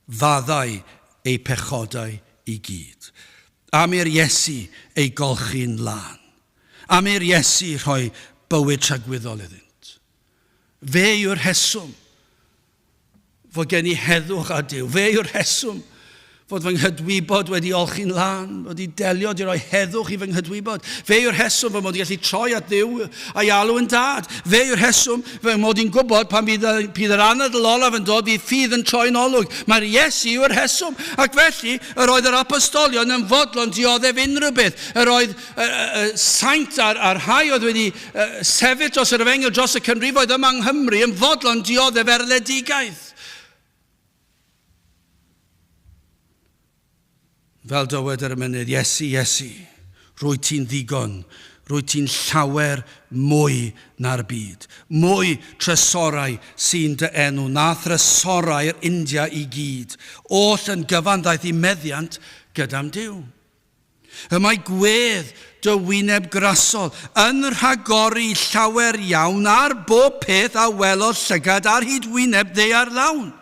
Speaker 1: faddau eu pechodau i gyd. Am i'r Iesu eu golchi'n lân. Am i'r Iesu rhoi bywyd tragwyddol iddynt. Fe yw'r rheswm fod gen i heddwch â Duw. Fe yw'r rheswm fod fy nghydwybod wedi olchi'n lân, wedi delio, wedi rhoi heddwch i fy nghydwybod. Fe yw'r rheswm fy mod i'n gallu troi at Dduw a'i alw yn dad. Fe yw'r rheswm fy mod i'n gwybod pan fydd, bydd yr anadl olaf yn dod, fydd ffydd yn troi'n olwg. Mae'r Iesu yw'r rheswm. Ac felly, yr oedd yr apostolion yn fodlon dioddef unrhyw beth. Yr oedd y, y, y saint a'r, a'r rhai oedd wedi sefyll dros yr efengyl dros y canrifoedd yma yng Nghymru yn fodlon dioddef erledigaeth. Fel dywed yr emynydd, Iesu, Iesu, rwy ti'n ddigon, rwy ti'n llawer mwy na'r byd. Mwy trysorau sy'n dy enw na thrysorau'r India i gyd. Oll yn gyfan ddaeth i meddiant gyda'm Duw. Y mae gwedd dy wyneb grasol yn rhagori llawer iawn ar bob peth a welodd llygad ar hyd wyneb ddaear lawn.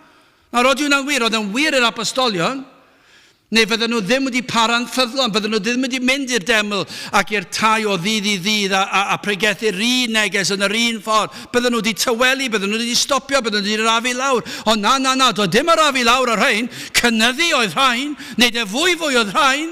Speaker 1: Nawr, oeddi hwnna'n wir? Oedd yn wir i'r apostolion? Neu fydden nhw ddim wedi para'n ffyddlon, fydden nhw ddim wedi mynd i'r deml ac i'r tai o ddydd i ddydd a, a, a pregethu'r un neges yn yr un ffordd. Bydden nhw wedi tawelu, bydden nhw wedi stopio, bydden nhw wedi rafu lawr. Ond na, na, na, doedd dim arafu lawr ar rhain, cynyddu oedd rhain. Wneud e fwy fwy oedd rhain.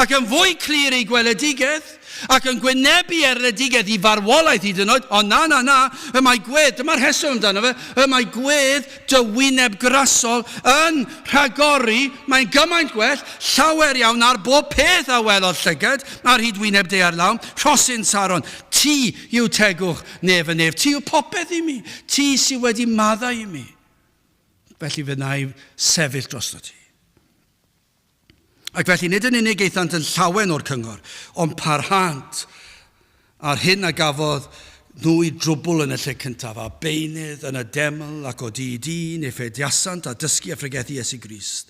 Speaker 1: Ac yn fwy clir ei gweledigaeth, ac yn gwynebu erledigaeth i farwolaeth hyd yn oed, ond na, na, na, y mae gwedd, dyma'r rheswm amdano fe, y mae gwedd dy wyneb grasol yn rhagori, mae'n gymaint gwell, llawer iawn ar bob peth a welodd llygad ar hyd wyneb daear lawn, rhosyn Saron, ti yw tegwch nef y nef, ti yw popeth i mi, ti sydd wedi maddau i mi. Felly fe wna i sefyll drosto ti. Ac felly nid yn unig aethant yn llawen o'r cyngor, ond parhânt â'r hyn a gafodd nhw i drwbl yn y lle cyntaf, a beunydd yn y deml ac o du i du, neu ffeithiasant a dysgu a phregethu Iesu Grist.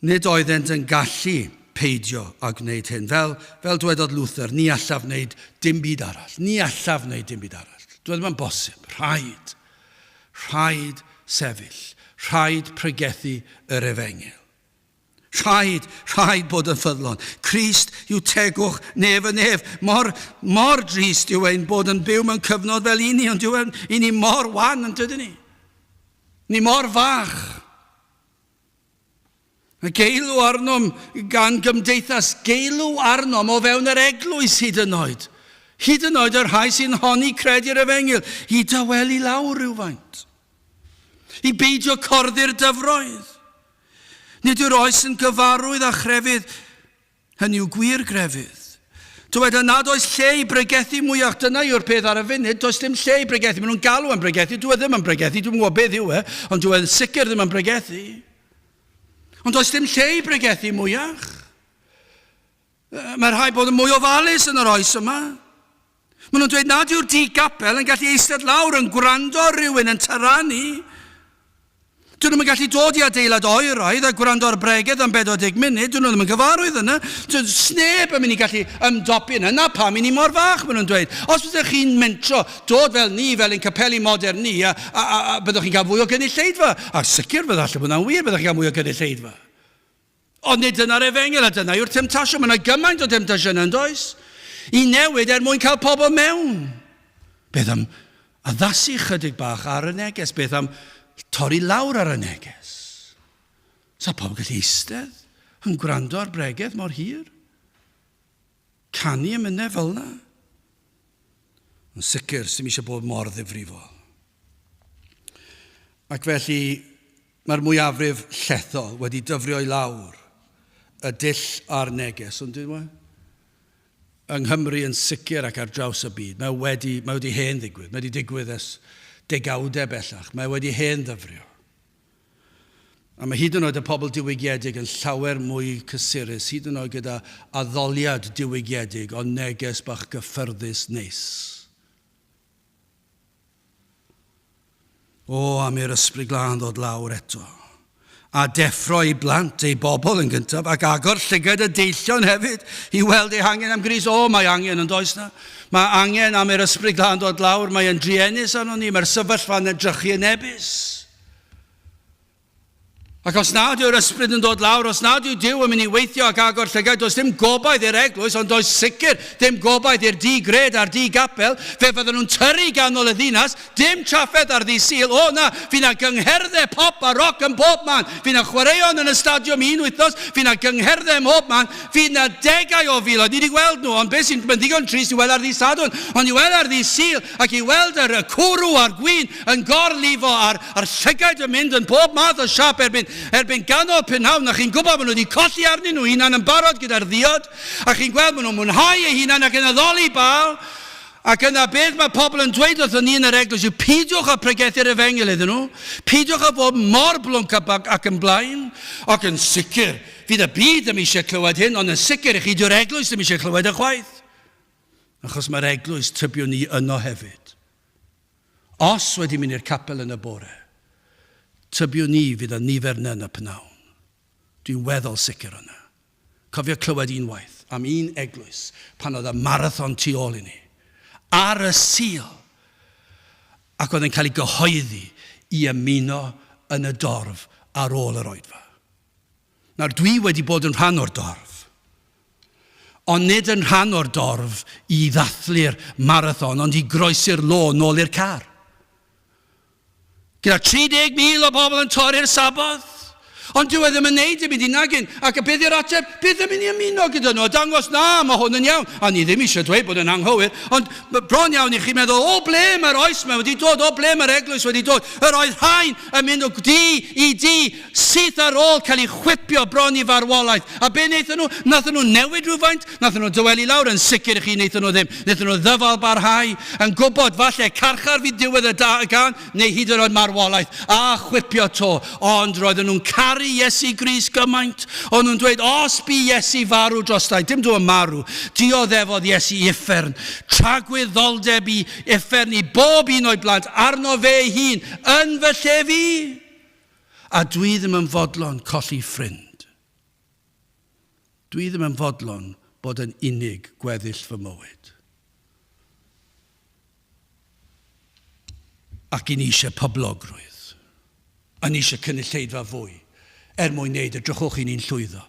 Speaker 1: Nid oeddent yn gallu peidio â gwneud hyn. Fel, fel dwedodd Luther, ni allaf wneud dim byd arall. Ni allaf wneud dim byd arall. Dwi ddim yn bosib. Rhaid. Rhaid sefyll. Rhaid pregethu yr efengyl. Rhaid, rhaid bod yn ffyddlon. Crist yw tegwch nef y nef. Mor, mor drist yw ein bod yn byw mewn cyfnod fel i ni, ond yw i ni mor wan yn dydyn ni. Ni mor fach. Mae geilw arnom gan gymdeithas, geilw arnom o fewn yr eglwys hyd yn oed. Hyd yn oed y rhai sy'n honni credu'r efengyl, i dawelu lawr rhywfaint. I beidio corddi'r dyfroedd. Nid yw'r oes yn gyfarwydd â chrefydd Hynny yw gwir grefydd. Dyweda nad oes lle i bregethu mwyach, dyna yw'r peth ar y funud, does dim lle i bregethu. Maen nhw'n galw am bregethu, dwi e ddim yn bregethu, dwi'n gwybod beth yw e, ond dwi e'n sicr ddim yn bregethu. Ond does dim lle i bregethu mwyach. Mae rhaid bod yn mwy ofalus yn yr oes yma. Maen nhw'n dweud nad yw'r di-gapel yn gallu eistedd lawr yn gwrando ar rhywun yn taranu. Dyn nhw'n gallu dod i adeilad oeraidd a gwrando ar bregeth am 40 munud, dyn nhw ddim yn gyfarwydd yna. Dyn sneb yn mynd i gallu ymdopi yna, na pam i ni mor fach, maen nhw'n dweud. Os byddech chi'n mentro dod fel ni, fel ein capeli modern ni, a, a, a, a byddwch chi'n cael fwy o gynulleidfa. A sicr bydd allan bod hwnna'n wir, byddwch chi'n cael mwy o gynulleidfa. Ond nid dyna'r efengyl, a dyna yw'r temtasiwn. Mae yna gymaint o demtasiynau yn does? I newid er mwyn cael pobl mewn. Beth am addasu chydig bach ar y neges? Beth am torri lawr ar y neges? Sa pobl gallu eistedd yn gwrando ar bregeth mor hir? Canu emynau fel yna? Yn sicr, sy'n eisiau bod mor ddifrifol. Ac felly, Mae'r mwyafrif llethol wedi dyfrio i lawr y dull a'r neges, ond dyn nhw? Yng Nghymru yn sicr ac ar draws y byd, mae wedi, mae wedi hen ddigwydd, mae wedi digwydd ers degawdau bellach, mae wedi hen ddyfrio. A mae hyd yn oed y pobl diwygiedig yn llawer mwy cysurus, hyd yn oed gyda addoliad diwygiedig, ond neges bach gyffyrddus neis. O, am i'r Ysbryd Glân ddod lawr eto, a deffro ei blant, ei bobl yn gyntaf, ac agor llygad y deillion hefyd i weld eu hangen am Grist. O, mae angen yn does na. Mae angen am i'r Ysbryd Glân ddod lawr, mae e'n druenus arnon ni, mae'r sefyllfa'n edrychu yn ebus. Ac os nad yw'r ysbryd yn dod lawr, os nad yw Duw yn mynd i weithio ac agor llygaid, does dim gobaith i'r eglwys, ond does sicr dim gobaith i'r di-gred a'r di-gapel. Fe fydden nhw'n tyrru ganol y ddinas, dim trafferth ar ddydd Sul. O na, fydd 'na gyngherddau pop a roc yn bob man. Fydd 'na chwaraeon yn y stadiwm un wythnos, fydd 'na gyngherddau ym mhob man, fydd 'na degau o filoedd. Ni wedi gweld nhw, ond beth sy'n mae'n ddigon trist i weld ar ddydd Sadwrn, ond i weld ar ddydd Sul ac i weld yr, y cwrw a'r gwin yn gorlifo a'r A'r llygaid yn mynd yn bob math o siâp erbyn, erbyn ganol prynhawn, a chi'n gwybod maen nhw wedi colli arnyn nhw hunan yn barod gyda'r ddiod, a chi'n gweld maen nhw'n mwynhau eu hunan ac yn addoli Baal, ac yna beth mae pobl yn dweud wrthon ni yn yr eglwys yw peidiwch â pregethu'r efengyl iddyn nhw, peidiwch â bod mor blwnc ac yn blaen, ac yn sicr, fydd y byd ddim eisiau clywed hyn, ond yn sicr i chi, dyw'r eglwys ddim eisiau clywed y chwaith. Achos mae'r eglwys, tybiwn ni, yno hefyd. Os wedi mynd i'r capel yn y bore, tybiwn i fydd y nifer 'na yn y pnawn. Dwi'n weddol sicr o 'na. Cofio clywed un waith am un eglwys pan oedd y marathon tu ôl i ni, ar y Sul, ac oedd yn cael ei gyhoeddi i ymuno yn y dorf ar ôl yr oedfa. Nawr, dwi wedi bod yn rhan o'r dorf, ond nid yn rhan o'r dorf i ddathlu'r marathon, ond i groesi'r lôn nôl i'r car. Gyda 30,000 o bobl yn torri'r Saboth, Ond dyw e ddim yn neud dim byd i nagin. Ac y beth yw'r ateb? Beth am i ni ymuno gyda nhw a dangos na, mae hwn yn iawn. A ni ddim eisiau dweud bod yn anghywir, ond bron iawn i chi meddwl, o ble mae'r oes yma wedi dod, o ble mae'r eglwys wedi dod. Yr oedd rhain yn mynd o dŷ i dŷ, syth ar ôl cael eu chwipio bron i farwolaeth. A be wnaethon nhw? Wnaethon nhw newid rhywfaint? Wnaethon nhw dywelu lawr? Yn sicr i chi, wnaethon nhw ddim. Wnaethon nhw ddyfal barhau, yn gwybod falle carchar fydd diwedd y gân, neu hyd yn oed marwolaeth, a chwipio to. Ond roedden nhw'n caru Iesu Grist gymaint. O'n nhw'n dweud, os bu Iesu farw drostai, dim dw yn marw, dioddefodd Iesu uffern, tragwyddoldeb i uffern i bob un o'i blant, arno fe ei hun, yn fy lle fi. A dwi ddim yn fodlon colli ffrind. Dwi ddim yn fodlon bod yn unig gweddill fy mywyd. Ac i ni eisiau poblogrwydd. A ni eisiau cynulleidfa fwy er mwyn wneud edrychwch i ni'n llwyddo.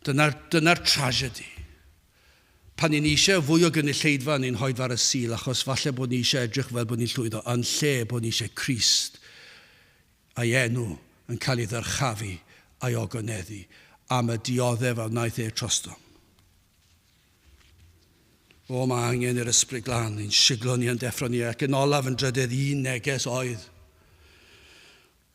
Speaker 1: Dyna'r dyna tragedy. Pan i ni eisiau fwy o gynulleidfa yn ein hoedfa ar y Sul, achos falle bod ni eisiau edrych fel bod ni'n llwyddo, yn lle bod ni eisiau Crist a'i enw yn cael ei ddyrchafu a'i ogoneddu am y dioddef a wnaeth e trostom. O, mae angen i'r Ysbryd Glân ein siglo ni a'n deffro ni, ac yn olaf yn drydedd un neges oedd.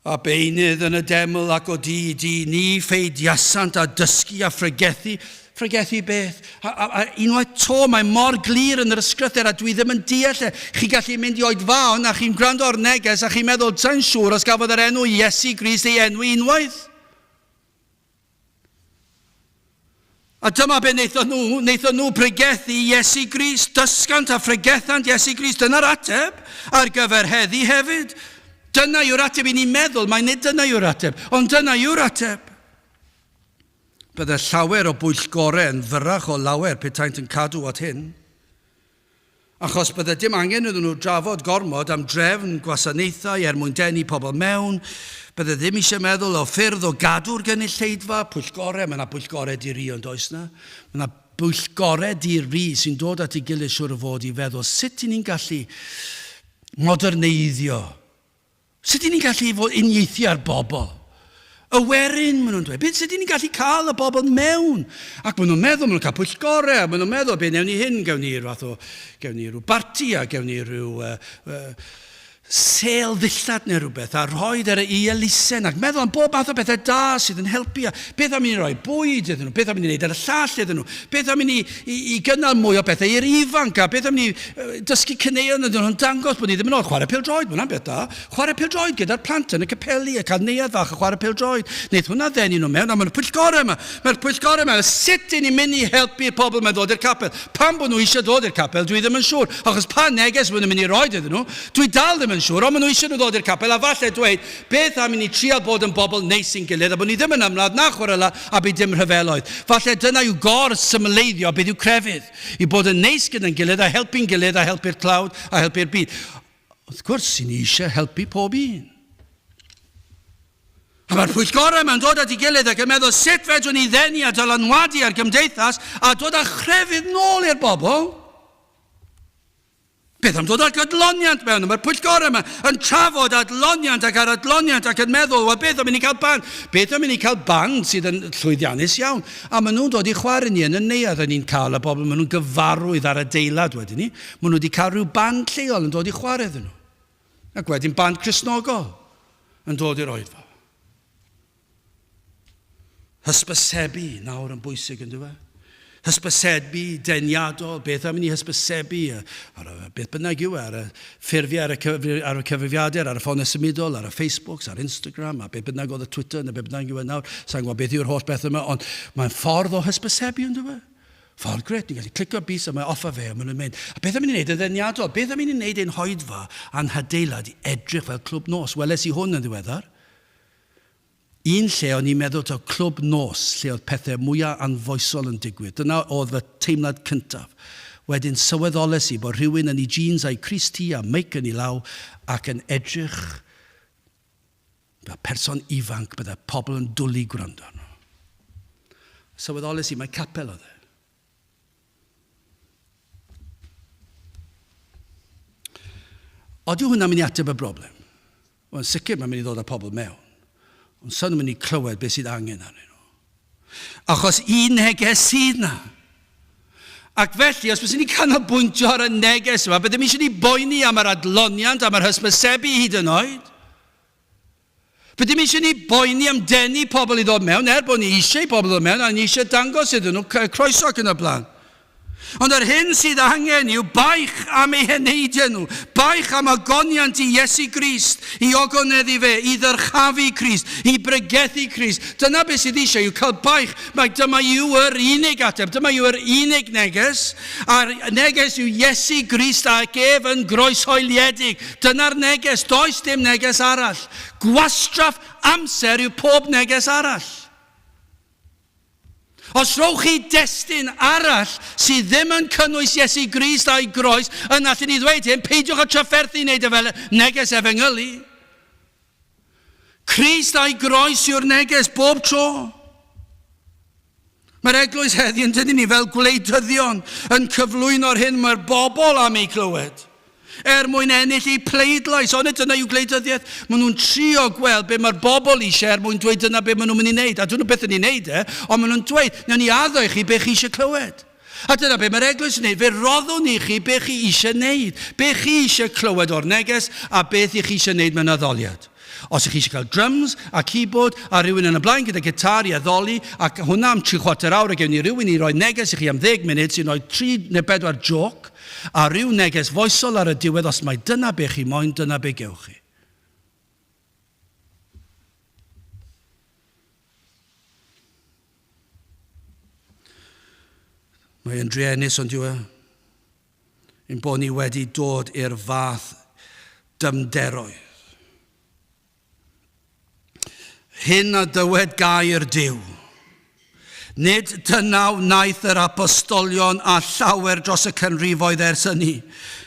Speaker 1: A beunydd yn y deml ac o du i du, ni pheidiasant a dysgu a phregethu. Phregethu beth? A, a, a unwaith to, mae mor glir yn yr ysgrythyr a dwi ddim yn deall e. Chi gallu mynd i oedfaon a chi'n gwrando ar neges a chi'n meddwl, sa'n siŵr os gafodd yr enw Iesu Grist ei enwi unwaith. A dyma be wnaethon nhw, wnaethon nhw pregethu Iesu Grist, dysgant a phregethant Iesu Grist. Dyna'r ateb ar gyfer heddi hefyd. Dyna yw'r ateb i ni'n meddwl, mae nid dyna yw'r ateb, ond dyna yw'r ateb. Bydde llawer o bwyllgorau yn fyrrach o lawer petaent yn cadw at hyn. Achos bydde dim angen iddyn nhw drafod gormod am drefn gwasanaethau er mwyn denu pobl mewn, bydde ddim eisiau meddwl o ffyrdd o gadw'r gynulleidfa, pwyllgorau, mae yna bwyllgorau di-ri ond oes na? Mae yna bwyllgorau di-ri sy'n dod at ei gilydd siŵr o fod i feddwl sut i ni'n gallu moderneiddio. Sut y'n ni'n gallu fod uniaethu â'r bobl? Y werin, maen nhw'n dweud. Beth, sut y'n ni'n gallu cael y bobl mewn? Ac maen nhw'n meddwl, maen nhw'n cael pwyllgorau, a maen nhw'n meddwl, be newn ni hyn, gewn ni rhyw fath o, gewn ni rhyw barti, a gewn ni rhyw uh, uh, sêl ddillad neu rhywbeth, a rhoi ar y elusen, ac meddwl am bob math o bethau da sydd yn helpu, a beth am i ni roi bwyd iddyn nhw, beth am i ni wneud ar y llall iddyn nhw, beth am i ni i, i gynnal mwy o bethau i'r ifanc, a beth am ni dysgu caneuon ydyn nhw'n dangos bod ni ddim yn ôl chwarae pêl-droed, mae hwnna'n beth da. Chwarae pêl-droed gyda'r plant yn y capeli a cael neuadd fach a chwarae pêl-droed. Wneith hwnna ddenu nhw mewn, a mae'r pwyllgorau yma. Mae'r pwyllgorau yma, sut i ni'n mynd i helpu'r pobl yma ddod i'r capel? Pam bod nhw eisiau dod i'r capel, dwi ddim yn siŵr. Achos pa neges maen nhw'n mynd i roi iddyn nhw, dwi dal ddim yn siŵr, ond maen nhw eisiau nhw ddod i'r capel a falle dweud, beth am i ni trial bod yn bobl neis i'n gilydd a bod ni ddim yn ymladd na chweryla a bydd dim rhyfeloedd. Falle dyna yw gor-symleiddio beth yw crefydd. I bod yn neis gyda'n gilydd a helpu'n gilydd a helpu'r tlawd a helpu'r byd. Wrth gwrs, i ni eisiau helpu pob un. A mae'r pwyllgorau yma'n dod at ei gilydd ac yn meddwl sut fedrwn ni ddenu a dylanwadu ar gymdeithas a dod â chrefydd nôl i'r bobl. Beth am dod â adloniant mewn? Mae'r pwyllgorau yma yn trafod adloniant ac ar adloniant ac yn meddwl, wel beth am i ni cael band? Beth am i ni cael band sydd yn llwyddiannus iawn? A maen nhw'n dod i chwarae ni yn y neuadd a ni'n cael y bobl, maen nhw'n gyfarwydd ar adeilad wedyn ni. Maen nhw wedi cael rhyw band lleol yn dod i chwarae iddyn nhw. Ac wedyn band Cristnogol yn dod i'r oedfa. Hysbysebu nawr yn bwysig yn dwi? Hysbysebu deniadol, beth am i ni hysbysebu ar y, beth bynnag yw e, ar y ffurfiau ar y, cyfri, ar y cyfrifiadur, ar y ffonau symudol, ar y Facebooks, ar Instagram, a beth bynnag oedd y Twitter neu beth bynnag yw e nawr. Sa'n gwybod beth yw'r holl beth yma, ond mae'n ffordd o hysbysebu yn dwi? Ffordd gret, ni'n gallu clicio bys a mae off a fe, a maen nhw'n mynd. A beth am i ni wneud yn ddeniadol? Beth am i ni wneud ein hoedfa a'n hadeilad i edrych fel clwb nos? Weles i hwn yn ddiweddar. Un lle o'n i'n meddwl taw clwb nos lle oedd pethau mwya' anfoesol yn digwydd. Dyna oedd fy teimlad cyntaf. Wedyn sylweddoles i bod rhywun yn ei jeans a'i crys-T a meic yn ei law ac yn edrych fel person ifanc bydde pobl yn dwlu gwrando arno. Sylweddoles i mai capel oedd e. Odyw hwnna'n mynd i ateb y broblem? Wel, yn sicr mae'n mynd i ddod â pobl mewn. Ond sa'n nhw'n mynd i clywed beth sydd angen arnyn nhw. Achos un neges sydd na. Ac felly, os byswn ni'n canolbwyntio ar y neges yma, byddem eisiau ni boeni am yr adloniant, am yr hysbysebu hyd yn oed. Byddem eisiau ni boeni am denu pobl i ddod mewn, er bod ni eisiau i pobl ddod mewn, a ni eisiau dangos iddyn nhw croeso ac yn y blaen. Ond yr hyn sydd angen yw baich am eu heneidiau nhw, baich am ogoniant i Iesu Grist, i ogoneddu fe, i ddyrchafu Crist, i bregethu Crist. Dyna beth sydd eisiau yw cael baich. Mae dyma yw yr unig ateb, dyma yw yr unig neges, a'r neges yw Iesu Grist ac ef yn groeshoeliedig. Dyna'r neges, does dim neges arall. Gwastraff amser yw pob neges arall. Os rhowch chi destun arall sydd ddim yn cynnwys Iesu Grist a'i groes, yna allen ni ddweud hyn, peidiwch â trafferthu i wneud e fel neges efengylu. Crist a'i groes yw'r neges bob tro. Mae'r eglwys heddiw yn dydyn ni fel gwleidyddion yn cyflwyno'r hyn mae'r bobl am ei clywed. Er mwyn ennill eu pleidlais, onid dyna yw gwleidyddiaeth? Maen nhw'n trio gweld be mae'r bobl eisiau er mwyn dweud dyna be maen nhw'n mynd i wneud. A dyn nhw byth yn ei wneud e, ond maen nhw'n dweud, newn ni addo i chi be chi eisiau clywed. A dyna be mae'r eglwys yn wneud, fe roddwn ni chi be chi eisiau wneud, be chi eisiau clywed o'r neges a beth i chi eisiau wneud mewn addoliad. Os ych chi eisiau cael drums a keyboard a rhywun yn y blaen gyda gitar i addoli ac hwnna am tri chwarter awr a gewn ni rhywun i roi neges i chi am ddeg munud sy'n rhoi tri neu bedwar jôc a rhyw neges foesol ar y diwedd os mai dyna be chi moyn dyna be gewch chi. Mae yn druenus ond yw e? Ein bod ni wedi dod i'r fath dymderoedd. Hyn a dywed gair Duw. Nid dyna wnaeth yr apostolion a llawer dros y canrifoedd ers hynny.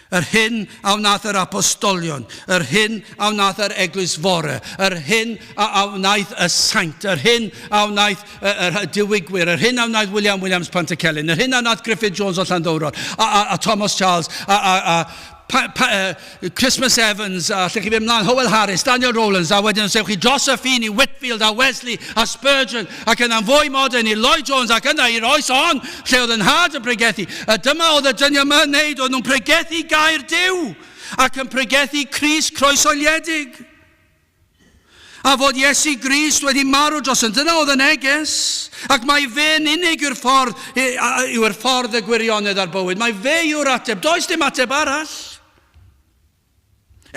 Speaker 1: Yr hyn a wnaeth yr apostolion, yr hyn a wnaeth yr eglwys fore, yr hyn a wnaeth y saint, yr hyn a wnaeth y, y, y diwygwyr, yr hyn a wnaeth William Williams Pantycelyn, yr hyn a wnaeth Griffith Jones o Llanddowror, a, a, a Thomas Charles, a, a, a pa, pa, Christmas Evans, a lle chi fynd mlaen, Howell Harris, Daniel Rowlands, a wedyn os ewch chi dros y ffin i Whitfield a Wesley a Spurgeon, ac yna'n fwy modern i Lloyd Jones, ac yna i'r oes hon, lle oedd yn nhad yn pregethu. A dyma oedd y dynion yma yn neud, oedd nhw'n pregethu gair Duw, ac yn pregethu Crist croeshoeliedig. A fod Iesu Grist wedi marw dros yn. Dyna oedd y neges. Ac mae fe'n unig yw'r ffordd, yw'r ffordd y gwirionedd a'r bywyd. Mae fe yw'r ateb. Does dim ateb arall.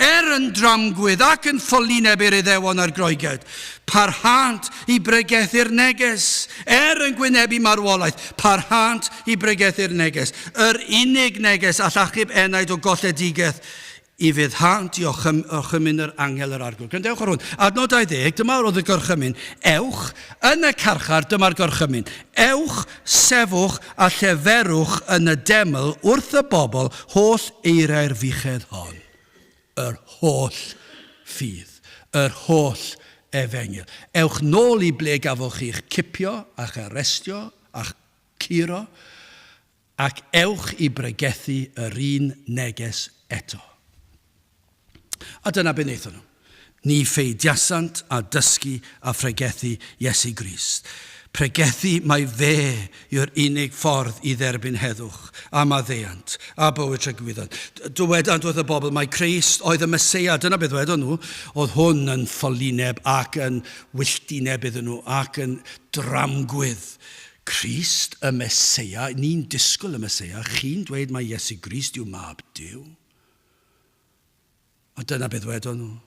Speaker 1: Er yn dramgwydd ac yn ffolineb i'r Iddewon a'r Groegiaid, parhant i bregethu'r neges. Er yn gwynebu marwolaeth, parhant i bregethu'r neges. Yr unig neges all achub enaid o golledigaeth Ufuddhânt i orchymyn yr angel yr Arglwydd. Gwrandewch ar hwn. Adnod 20, dyma oedd y gorchymyn. Ewch yn y carchar, dyma'r gorchymyn. Ewch, sefwch a lleferwch yn y deml wrth y bobl holl eiriau'r fuchedd hon. Yr holl ffydd. Yr holl efengyl. Ewch nôl i ble gafoch chi'ch cipio a'ch arestio a'ch curo Ac ewch i bregethu yr un neges eto. A dyna be wnaethon nhw. Ni pheidiasant â dysgu a phregethu Iesu Grist. Pregethu mai fe yw'r unig ffordd i dderbyn heddwch, a maddeuant, a bywyd tragwyddol. Dywedant wrth y bobl mai Crist oedd y Meseia. Dyna beth ddwedon nhw. Oedd hwn yn ffolineb ac yn wylltineb iddyn nhw ac yn dramgwydd. Crist, y Meseia, ni'n disgwyl y Meseia, chi'n dweud mai Iesu Grist yw Mab Duw? A dyna beth ddwedon nhw.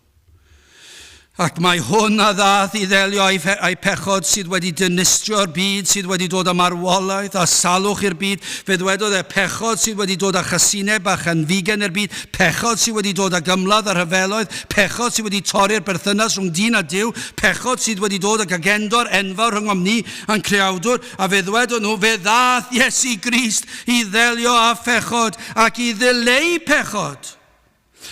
Speaker 1: Ac mae hwn a ddath i ddelio â'i, â'i pechod sydd wedi dinistrio'r byd, sydd wedi dod â marwolaeth a salwch i'r byd. Fe ddwedodd e, pechod sydd wedi dod â chasineb a chanfigen i'r byd, pechod sydd wedi dod ag ymladd a rhyfeloedd, pechod sydd wedi torri'r berthynas rhwng dyn a Duw, pechod sydd wedi dod ag agendor enfawr rhyngom ni a'n Creawdwr, a fe ddwedon nhw, fe ddaeth Iesu Grist i ddelio â phechod ac i ddileu pechod.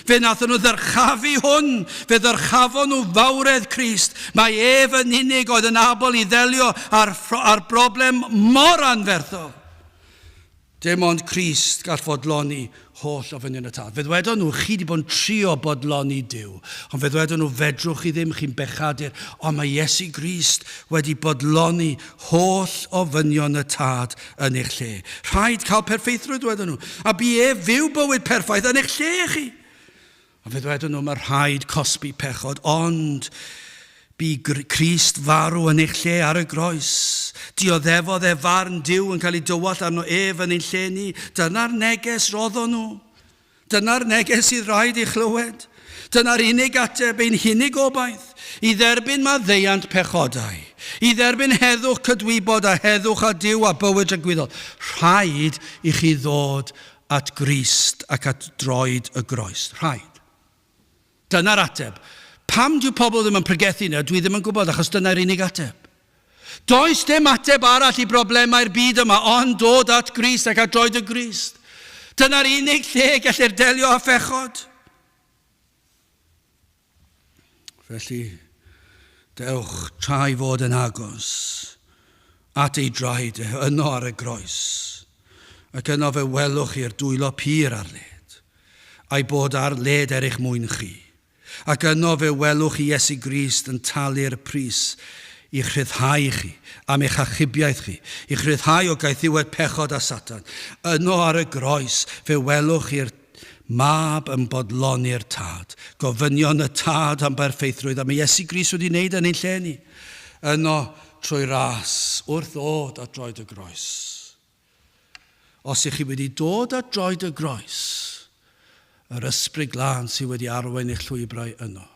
Speaker 1: Fe wnaethon nhw ddyrchafu hwn, fe ddyrchafon nhw fawredd Crist. Mae ef yn unig oedd yn abl i ddelio â'r, â'r broblem mor anferthol. Dim ond Crist gall fodloni holl ofynion y Tad. Fe ddwedon nhw, chi wedi bod yn trio bodloni Duw. Ond fe ddwedon nhw, fedrwch chi ddim, chi'n bechadur. Ond mae Iesu Grist wedi bodloni holl ofynion y Tad yn eich lle. Rhaid cael perffeithrwydd, dwedon nhw. A bu ef fyw bywyd perffaith yn eich lle chi. Ond fe ddwedon nhw, mae rhaid cosbi pechod, ond bu Crist farw yn eich lle ar y groes. Dioddefodd e farn Duw yn cael ei dywallt arno ef yn ein lle ni. Dyna'r neges roddon nhw. Dyna'r neges sydd rhaid ei chlywed. Dyna'r unig ateb, ein hunig obaith, i dderbyn maddeuant pechodau, i dderbyn heddwch cydwybod a heddwch â Duw a bywyd tragwyddol. Rhaid i chi ddod at Grist ac at droed y groes. Rhaid. Dyna'r ateb. Pam dyw pobl ddim yn pregethu 'na, dwi ddim yn gwybod, achos dyna'r unig ateb. Does dim ateb arall i broblemau'r byd yma ond dod at Grist ac at droed y Grist. Dyna'r unig lle gellir delio â phechod. Felly, dewch tra i fod yn agos at ei draed e yno ar y groes, ac yno fe welwch chi'r dwylo pur ar led, a'i bod ar led er eich mwyn chi. Ac yno fe welwch chi Iesu Grist yn talu'r pris i'ch rhyddhau chi, am eich achubiaeth chi, i'ch rhyddhau o gaethiwed pechod a Satan. Yno ar y groes fe welwch chi'r Mab yn bodloni'r Tad. Gofynion y Tad am berffeithrwydd, a mae Iesu Grist wedi wneud yn ein lle ni. Yno, trwy ras, wrth ddod at droed y groes. Os ych chi wedi dod at droed y groes, yr Ysbryd Glân sydd wedi arwain eich llwybrau yno.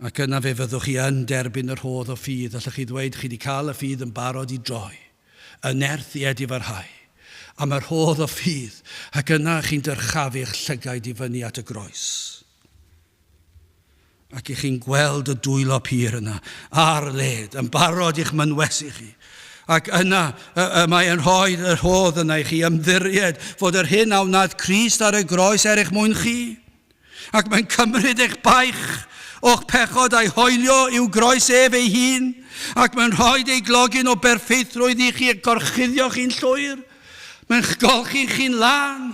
Speaker 1: Ac yna fe fyddwch chi yn derbyn y rhodd o ffydd. Allwch chi ddweud chi wedi cael y ffydd yn barod i droi, y nerth i edifarhau, am y rhodd o ffydd, ac yna chi'n dyrchafu eich llygaid i fyny at y groes. Ac i chi'n gweld y dwylo pur yna, ar led, yn barod i'ch mynwesu chi. Ac yna y, y mae yn rhoi y rhodd yna i chi ymddiried fod yr hyn a wnaeth Crist ar y groes er eich mwyn chi. Ac mae'n cymryd eich baich o'ch pechod a'i hoelio i'w groes ef ei hun, ac mae'n rhoi ei glogyn o berffeithrwydd i chi a gorchuddio chi'n llwyr. Mae'n golchi chi'n lân.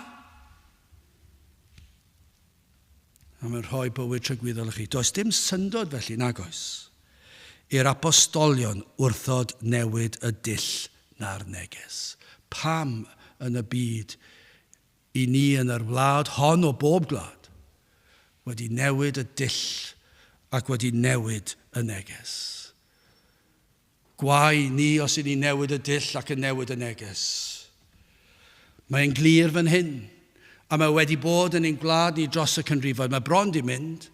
Speaker 1: A mae'n rhoi bywyd tragwyddol i chi. Does dim syndod felly, nag oes, i'r apostolion wrthod newid y dull na'r neges. Pam yn y byd I ni yn yr wlad hon o bob gwlad, wedi newid y dull ac wedi newid y neges. Gwae ni os i ni newid y dull ac yn newid y neges. Mae'n glir fan hyn, a mae wedi bod yn ein gwlad ni dros y canrifoedd. Mae bron di mynd,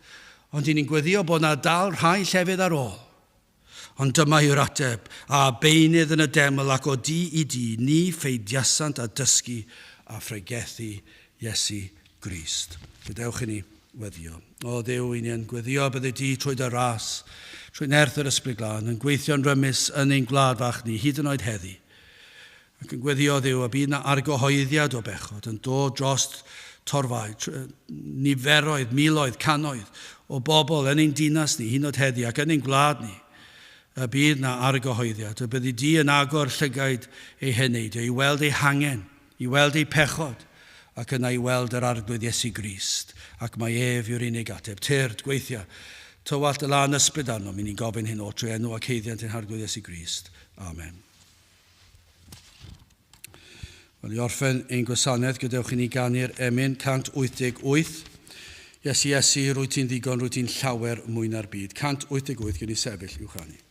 Speaker 1: ond i ni'n gweddio bod na dal rhai llefydd ar ôl. Ond dyma yw'r ateb, a beunydd yn y deml ac o dŷ i dŷ, ni pheidiasant â dysgu a phregethu Iesu Grist. Gadewch i ni weddio. O Dduw, i ni yn gweddio byddi di trwy dy ras, trwy nerth yr Ysbryd Glân, yn gweithio'n rymus yn ein gwlad fach ni, hyd yn oed heddi. Ac yn gweddio Dduw, a bydd na argyhoeddiad o bechod yn dod dros torfau, niferoedd, miloedd, cannoedd o bobl yn ein dinas ni, hyd yn oed heddi, ac yn ein gwlad ni, y bydd na argyhoeddiad, y byddi di yn agor llygaid eu heneidiau i weld eu hangen, i weld eu pechod, ac yna i weld yr Arglwydd Iesu Grist, ac mai ef yw'r unig ateb. Tyrd, gweithia, tywallt y lân ysbryd arnom, i ni'n gofyn hyn oll trwy enw ac haeddiant ein Harglwydd Iesu Grist. Amen. Wel, i orffen ein gwasanaeth, gadewch i ni ganu'r emyn 188. Iesu, Iesu, rwyt ti'n ddigon, rwyt ti'n llawer mwy na'r byd. 188, gen i sefyll i'w chanu.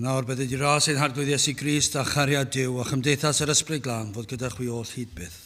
Speaker 1: A nawr bydded i ras ein Harglwydd Iesu Grist a chariad Duw a chymdeithas yr Ysbryd Glân fod gyda chwi oll hyd byth.